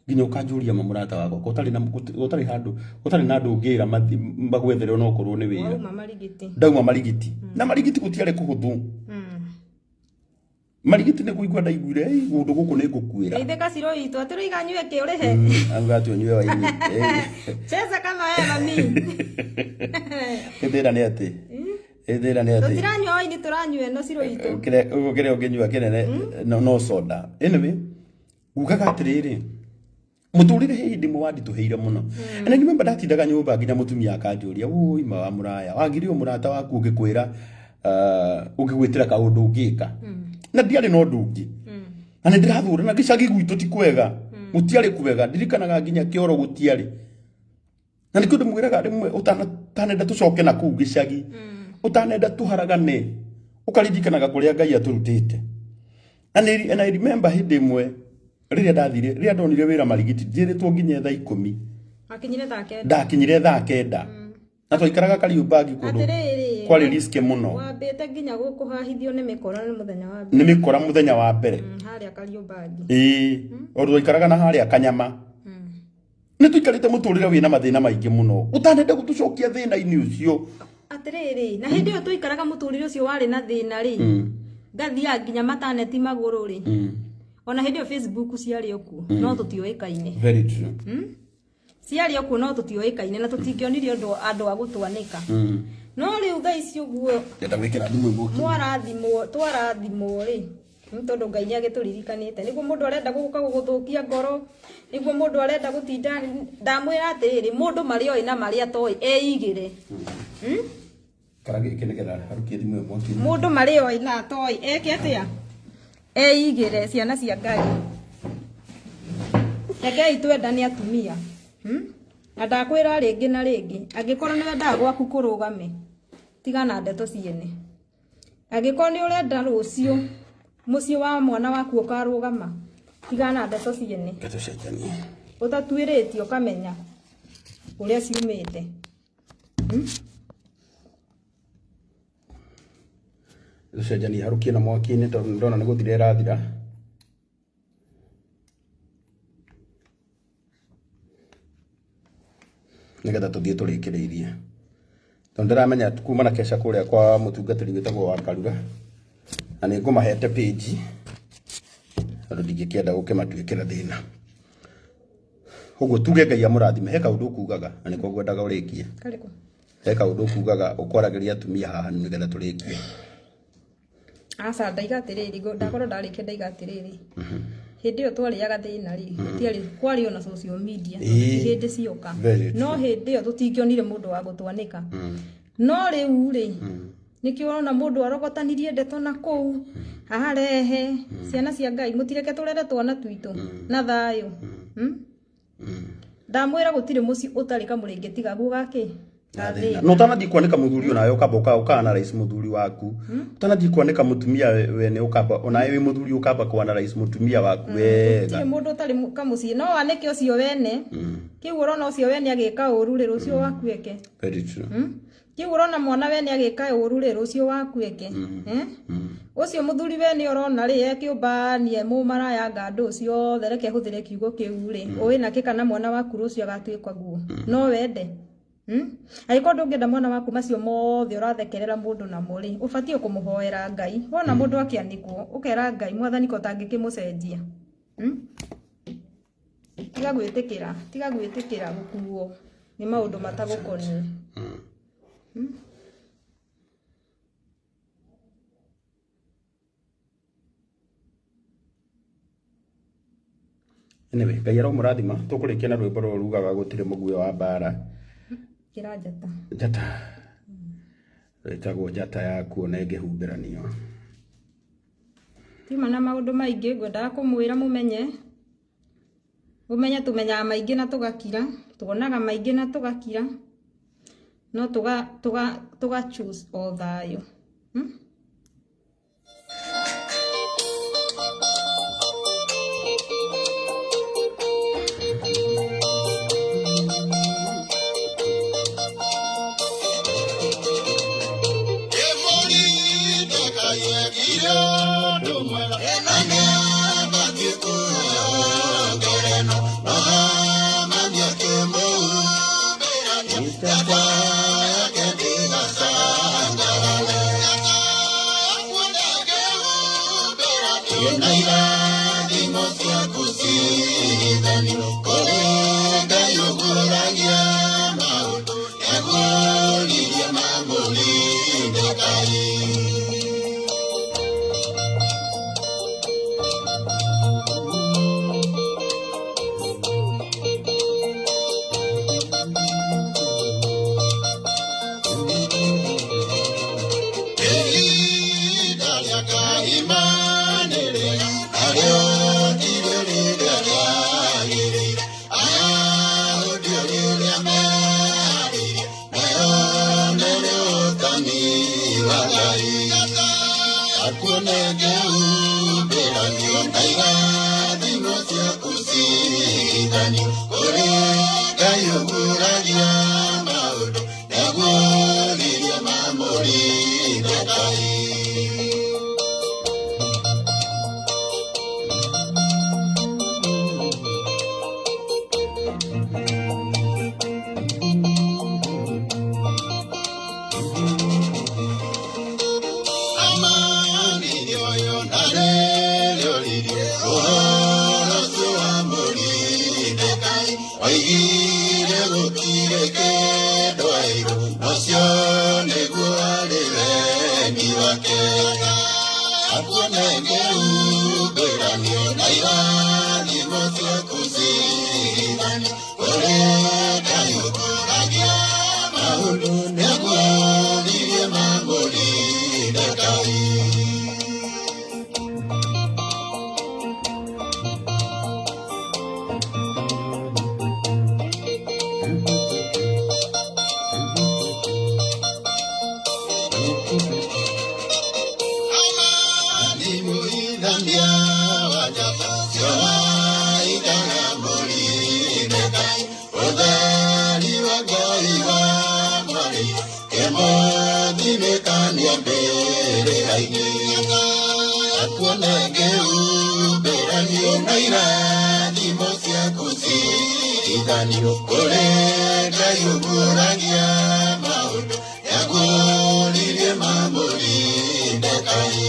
nginya ũkanjũria, ma mũrata wakwa, ko ũtarĩ na ũtarĩ handũ, ũtarĩ na andũ ũngĩra magwethere onokorwo nĩ wĩra? Wauma Marigiti. Ndauma Marigiti, na Marigiti gũtiarĩ kũhũthũ. Marigiti nĩ kũigua ndaiguire, "Ĩ, kũndũ gũkũ nĩ ngũkuĩra." Geithĩka ciro itũ atĩ rĩiga nyue kĩ ũrĩhe. Auga atĩ ũnyue waini. Cheza kama wewe, mami. Ĩthĩna nĩ atĩ, ĩthĩna nĩ atĩ Tũtiranyua waini, tũranyua ĩno ciro itũ. Kĩrĩa ũguo kĩrĩa ũngĩnyua kĩnene no soda. Anyway, ngugaga atĩrĩrĩ, mũtũrĩre he hĩndĩ ĩmwe wanditũhĩire mũno. And I remember ndatindaga nyũmba nginya mũtumia akanjũria, "Ũi ma wa mũraya wagĩrĩire mũrata waku ũngĩkwĩra, ũngĩgwĩtĩra kaũndũ ũngĩka?" Na ndiarĩ na ũndũ ũngĩ, na nĩ ndĩrathũra na gĩcagi gwitũ ti kwega, gũtiarĩ kwega. Ndirikanaga nginya kĩoro gũtiarĩ, na nĩkĩo ndĩmwĩraga rĩmwe, ũtanenda tũcoke na kũu gĩcagi, ũtanenda tũharagane, ũkaririkanaga kũrĩa Ngai atũrutĩte. And I remember hĩndĩ ĩmwe rĩrĩa ndathire, rĩrĩa ndonire wĩra Marigiti, njĩrĩtwo nginya thaa 10. Akinyire thaa 9. Ndakinyire thaa 9. Na twaikaraga Kariubangi kundu Atiriri. Kwari risk muno. Wambite nginya gukuhahithio ni mikora ni muthenya wa mbere. Ni mikora muthenya wa mbere. Haria Kariubangi. Ii, o twaikaraga na haria Kanyama. Nĩ tũikarĩte mũtũrĩre wĩna mathĩna maingĩ mũno ũtanenda gũtũcokia thĩna-inĩ ũcio. Atiriri, na hindi iyo tũikaraga mũtũrĩre ũcio warĩ na thĩna rĩ, ngathiaga nginya mataneti magũrũ rĩ, ona hindi iyo Facebook ciarĩ o kuo no tũtioĩkaine. Very true. Ciarĩ o kuo no tũtioĩkaine na tũtingĩonire ũndũ andũ a gũtwanĩka. No rĩu thaa ici ũguo Ndenda gwĩkĩra thimũ ĩmwe. Mwarathimwo, twarathimwo rĩ, nĩ tondũ Ngai nĩ agĩtũririkanĩte. Nĩguo mũndũ arenda gũka gũgũthũkia ngoro, nĩguo mũndũ arenda gũtinda. Ndamwĩra atĩrĩrĩ, mũndũ marĩa oĩ na marĩa atoĩ eigĩre. Kara gĩkĩ nĩgetha harukie thimũ ĩmwe. Mũndũ marĩa oĩ na atoĩ eke atĩa? Eigĩre, ciana cia Ngai. Rekei twendane atumia. Na ndakwĩra rĩngĩ na rĩngĩ, angĩkorwo nĩ wendaga gwaku kũrũgame, tigana ndeto ciene. Angĩkorwo nĩ ũrenda rũciũ mũciĩ wa mwana waku ũkarũgama, tigana ndeto ciene. Ndeto cenjanie. Ũtatuĩrĩtie ũkamenya ũrĩa ciumĩte. Tũcenjanie harukie na mwaki-inĩ tondũ ndona nĩ gũthira ĩrathira. Nĩgetha tũthiĩ tũrĩkĩrĩirie. Tondũ ndĩramenya kuma na keca kũrĩa kwa mũtungatĩri wĩtagwo wa Karura. Na nĩ ngũmahete page tondũ ndingĩkĩenda gũkĩmatuĩkĩra thĩna. Ũguo tuge Ngai amũrathime. He kaũndũ ũkugaga na nĩko ngwendaga ũrĩkie. Karĩkũ? He kaũndũ ũkugaga ũkwaragĩria atumia haha nĩgetha tũrĩkie. Aca, ndaiga atĩrĩrĩ, ndakorwo ndarĩkia ndaiga atĩrĩrĩ. Hĩndĩ ĩyo twarĩaga thĩna rĩ, gũtiarĩ kwarĩ ona social media, Ĩĩ. hĩndĩ cioka. Very true. No hĩndĩ ĩyo tũtingĩonire mũndũ wa gũtwanĩka. No rĩu rĩ, nĩkĩo ũrona mũndũ arogotanirie ndeto na kũu, aharehe, ciana cia Ngai, mũtireke tũrere twana twitũ na thayũ. Ndamwĩra gũtirĩ mũciĩ ũtarĩ kamũrĩngĩ tiga guo gakĩ? Gathĩna. No ũtanathiĩ kwanĩka mũthuri onawe ũkamba ũka analyse mũthuri waku. Ũtanathiĩ kwanĩka mũtumia wene ũkamba onawe wĩ mũthuri ũkamba kũ-analyse mũtumia waku wega. Gũtirĩ mũndũ ũtarĩ kamũciĩ, no wanĩke ũcio wene. Kĩu ũrona ũcio wene agĩka ũru rĩ, rũciũ waku eke. Very true. Kĩu ũrona mwana wene agĩka ũru rĩ, rũciũ waku eke. Ũcio mũthuri wene ũrona rĩ, ekĩũmbanie mũmaraya ngandũ ciothe, reke hũthĩre kiugo kĩu rĩ, ũĩ nakĩ kana mwana waku rũciũ agatuĩka guo. No wende. Angĩkorwo ndũngĩenda mwana waku macio mothe ũrathekerera mũndũ namo rĩ, ũbatiĩ kũmũhoera Ngai. Wona mũndũ akĩanĩkwo, ũkera Ngai, Mwathani ko ũtangĩkĩmũcenjia. Tiga gwĩtĩkĩra, tiga gwĩtĩkĩra gũkuo nĩ maũndũ matagũkoniĩ. Anyway, Ngai aromũrathima. Tũkũrĩkia na rwĩmbo rũrũ rugaga gũtirĩ mũguĩ wa mbara. Kĩra njata. Njata. Rwĩtagwo njata yaku ona ĩngĩhumbĩranio. Tiuma na maũndũ maingĩ ngwendaga kũmwĩra mũmenye. Mũmenye tũmenyaga maingĩ na tũgakira, tuonaga maingĩ na tũgakira. No tũga choose o thayũ. Kũrĩ Ngai. Na rĩrĩa oririe ũhoro ũcio wa Moridekai, oigire gũtirĩ kĩndũ aheirwo, ũcio nĩguo warĩ wendi wake. Akuone ngĩhumbĩranio na irathimo ciaku cigithanio, kũrĩ Ngai ũkũragia maũndũ nĩaguũririe ma Moridekai. Amani mũhithania wa njata cioaikaga Moridekai, ũtheri wa Ngai wa mwarĩ kĩmũthinĩkania mbĩrĩra-inĩ. Akuone ngĩhumbĩranio na irathimo ciaku cigithanio, kũrĩ Ngai ũguũragia maũndũ nĩaguũririe ma Moridekai.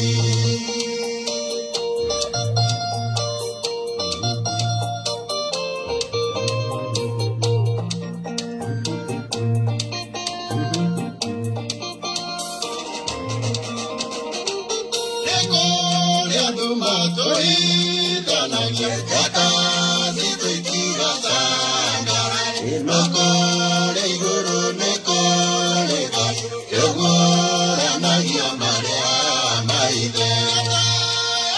Nĩkũrĩ andũ matũhithanagia njata citũ itigacangarare, no kũrĩa igũrũ nĩ kũrĩ Ngai ũguũranagia marĩa mahithe.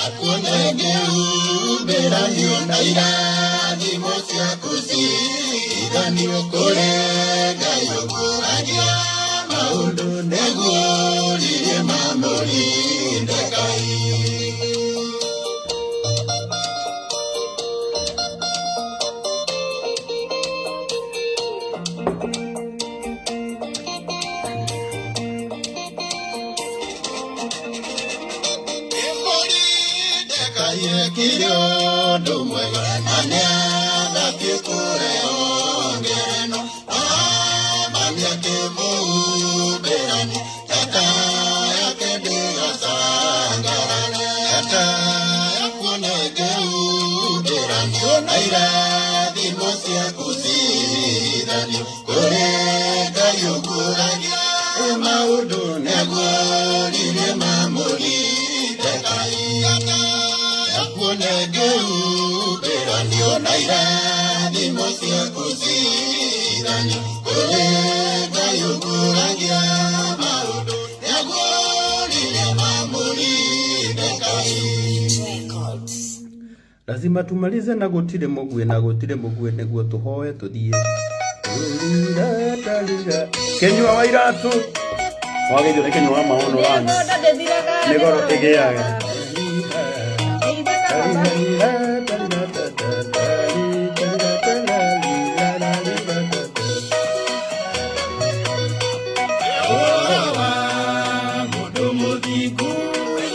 Akuone ngĩhumbĩranio na irathimo ciaku cigithanio, kũrĩ Ngai ũguũragia maũndũ nĩaguũririe ma Moridekai. Moridekai ekire ũndũ mwega na nĩabatiĩ kũheo ngereno. Hamani akĩmũhumbĩrania njata yake ndĩgacangarare. Njata yakuone ngĩhumbĩranio na irathimo ciaku cigithanio, kũrĩ Ngai ũguũragia maũndũ nĩaguũririe ma Moridekai. Akuone ngĩhumbĩranio na irathimo ciaku cigithanio, kũrĩ Ngai ũguũragia maũndũ nĩaguũririe ma Moridekai. Lazima tumalize na gutire mugue na gutire mugue niguo tuhoe tuthie. Kenyua wa iratu wageithio nĩ Kenyua wa maono wani Mĩgũnda ndĩthiraga nĩ goro ĩgĩaga. Ĩithaka baba. Ũhoro wa mũndũ mũthingu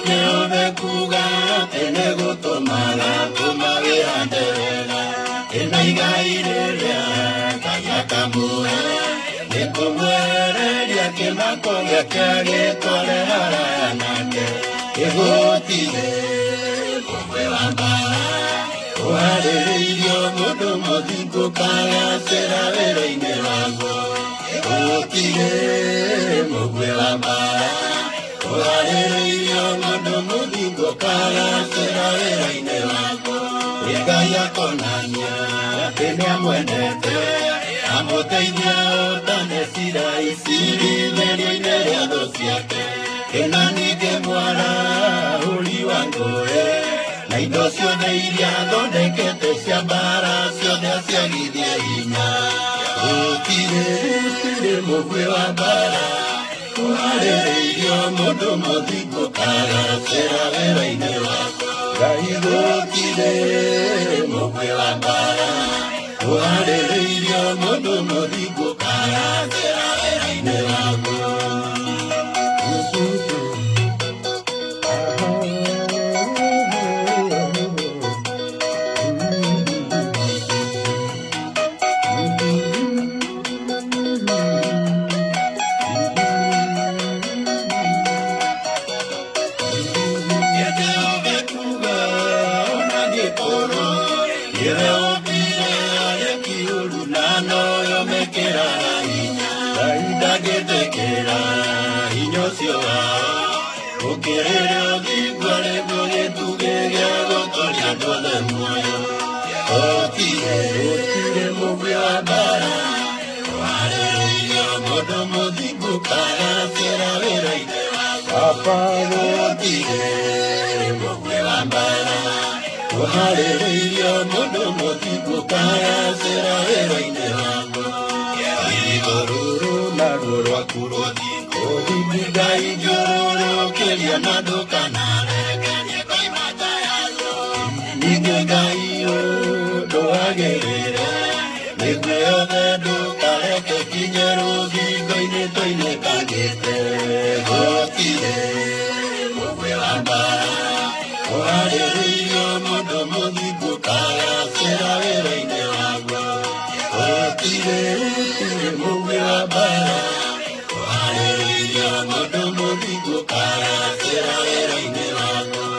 nĩothe kuga atĩ nĩgũtũmaga tũmawĩhande wega, ĩna igai rĩrĩa Ngai akamũhe nĩkũmwehereria kĩmako gĩake agĩtware haraya nake. Gĩgũtirĩ mũgwe wa mbara ũharĩrĩirio mũndũ mũthingu kagacĩra wĩra-inĩ waguo. Gũtirĩ mũgwe wa mbara ũharĩrĩirio mũndũ mũthingu kagacĩra wĩra-inĩ waguo. Ngai akonania atĩ nĩamwendete amũteithia otane cira icirithĩrio-inĩ rĩa thũ ciake. Ĩna ningĩ mwarahũri wa ngũĩ na indo ciothe iria athondekete cia mbara ciothe aciagithie hinya. Gũtirĩ mũguĩ wa mbara ũharĩrĩirio mũndũ mũthingu kagacĩra wĩra-inĩ waguo. Ngai gũtirĩ mũguĩ wa mbara ũharĩrĩirio mũndũ mũthingu kagacĩra wĩra-inĩ waguo. wa mbara ũharĩrĩirio mũndũ mũthingu kagacĩra wĩra-inĩ Baba gũtirĩ mũguĩ wa mbara ũharĩrĩirio mũndũ mũthingu kagacĩra wĩra-inĩ waguo. Rũirigo rũrũ naruo rwaku rũthingu ũthingu Ngai njũrũrũkĩria na ndũkanarekerie koima nja yaruo. Ningĩ Ngai ũndũagĩrĩre mĩguĩ yothe ndũkareke kinye rũthingo-inĩ tũinĩkangĩte. Gũtirĩ mũguĩ wa mbara ũharĩrĩirio mũndũ mũthingu kagacĩra wĩra-inĩ waguo. Gũtirĩ gũtirĩ mũguĩ wa mbara ũharĩrĩirio mũndũ mũthingu kagacĩra wĩra-inĩ waguo.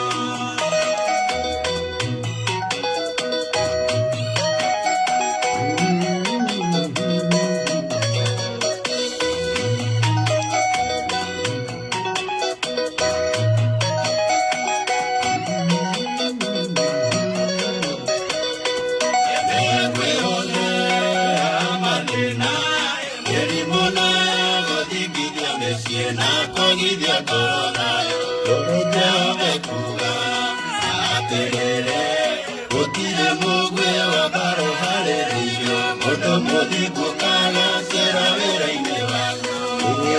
Mĩguĩ yothe ya mathĩna, mĩrimũ na gũthingithia mĩciĩ na kwagithia ngoro nayo. Jehova ekuuga atĩrĩrĩ, gũtirĩ mũguĩ wa mbara ũharĩrĩirio mũndũ mũthingu kagacĩra wĩra-inĩ waguo.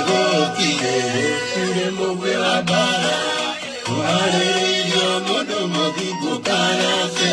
Gũtirĩ gũtirĩ mũguĩ wa mbara ũharĩrĩirio mũndũ mũthingu kagacĩra.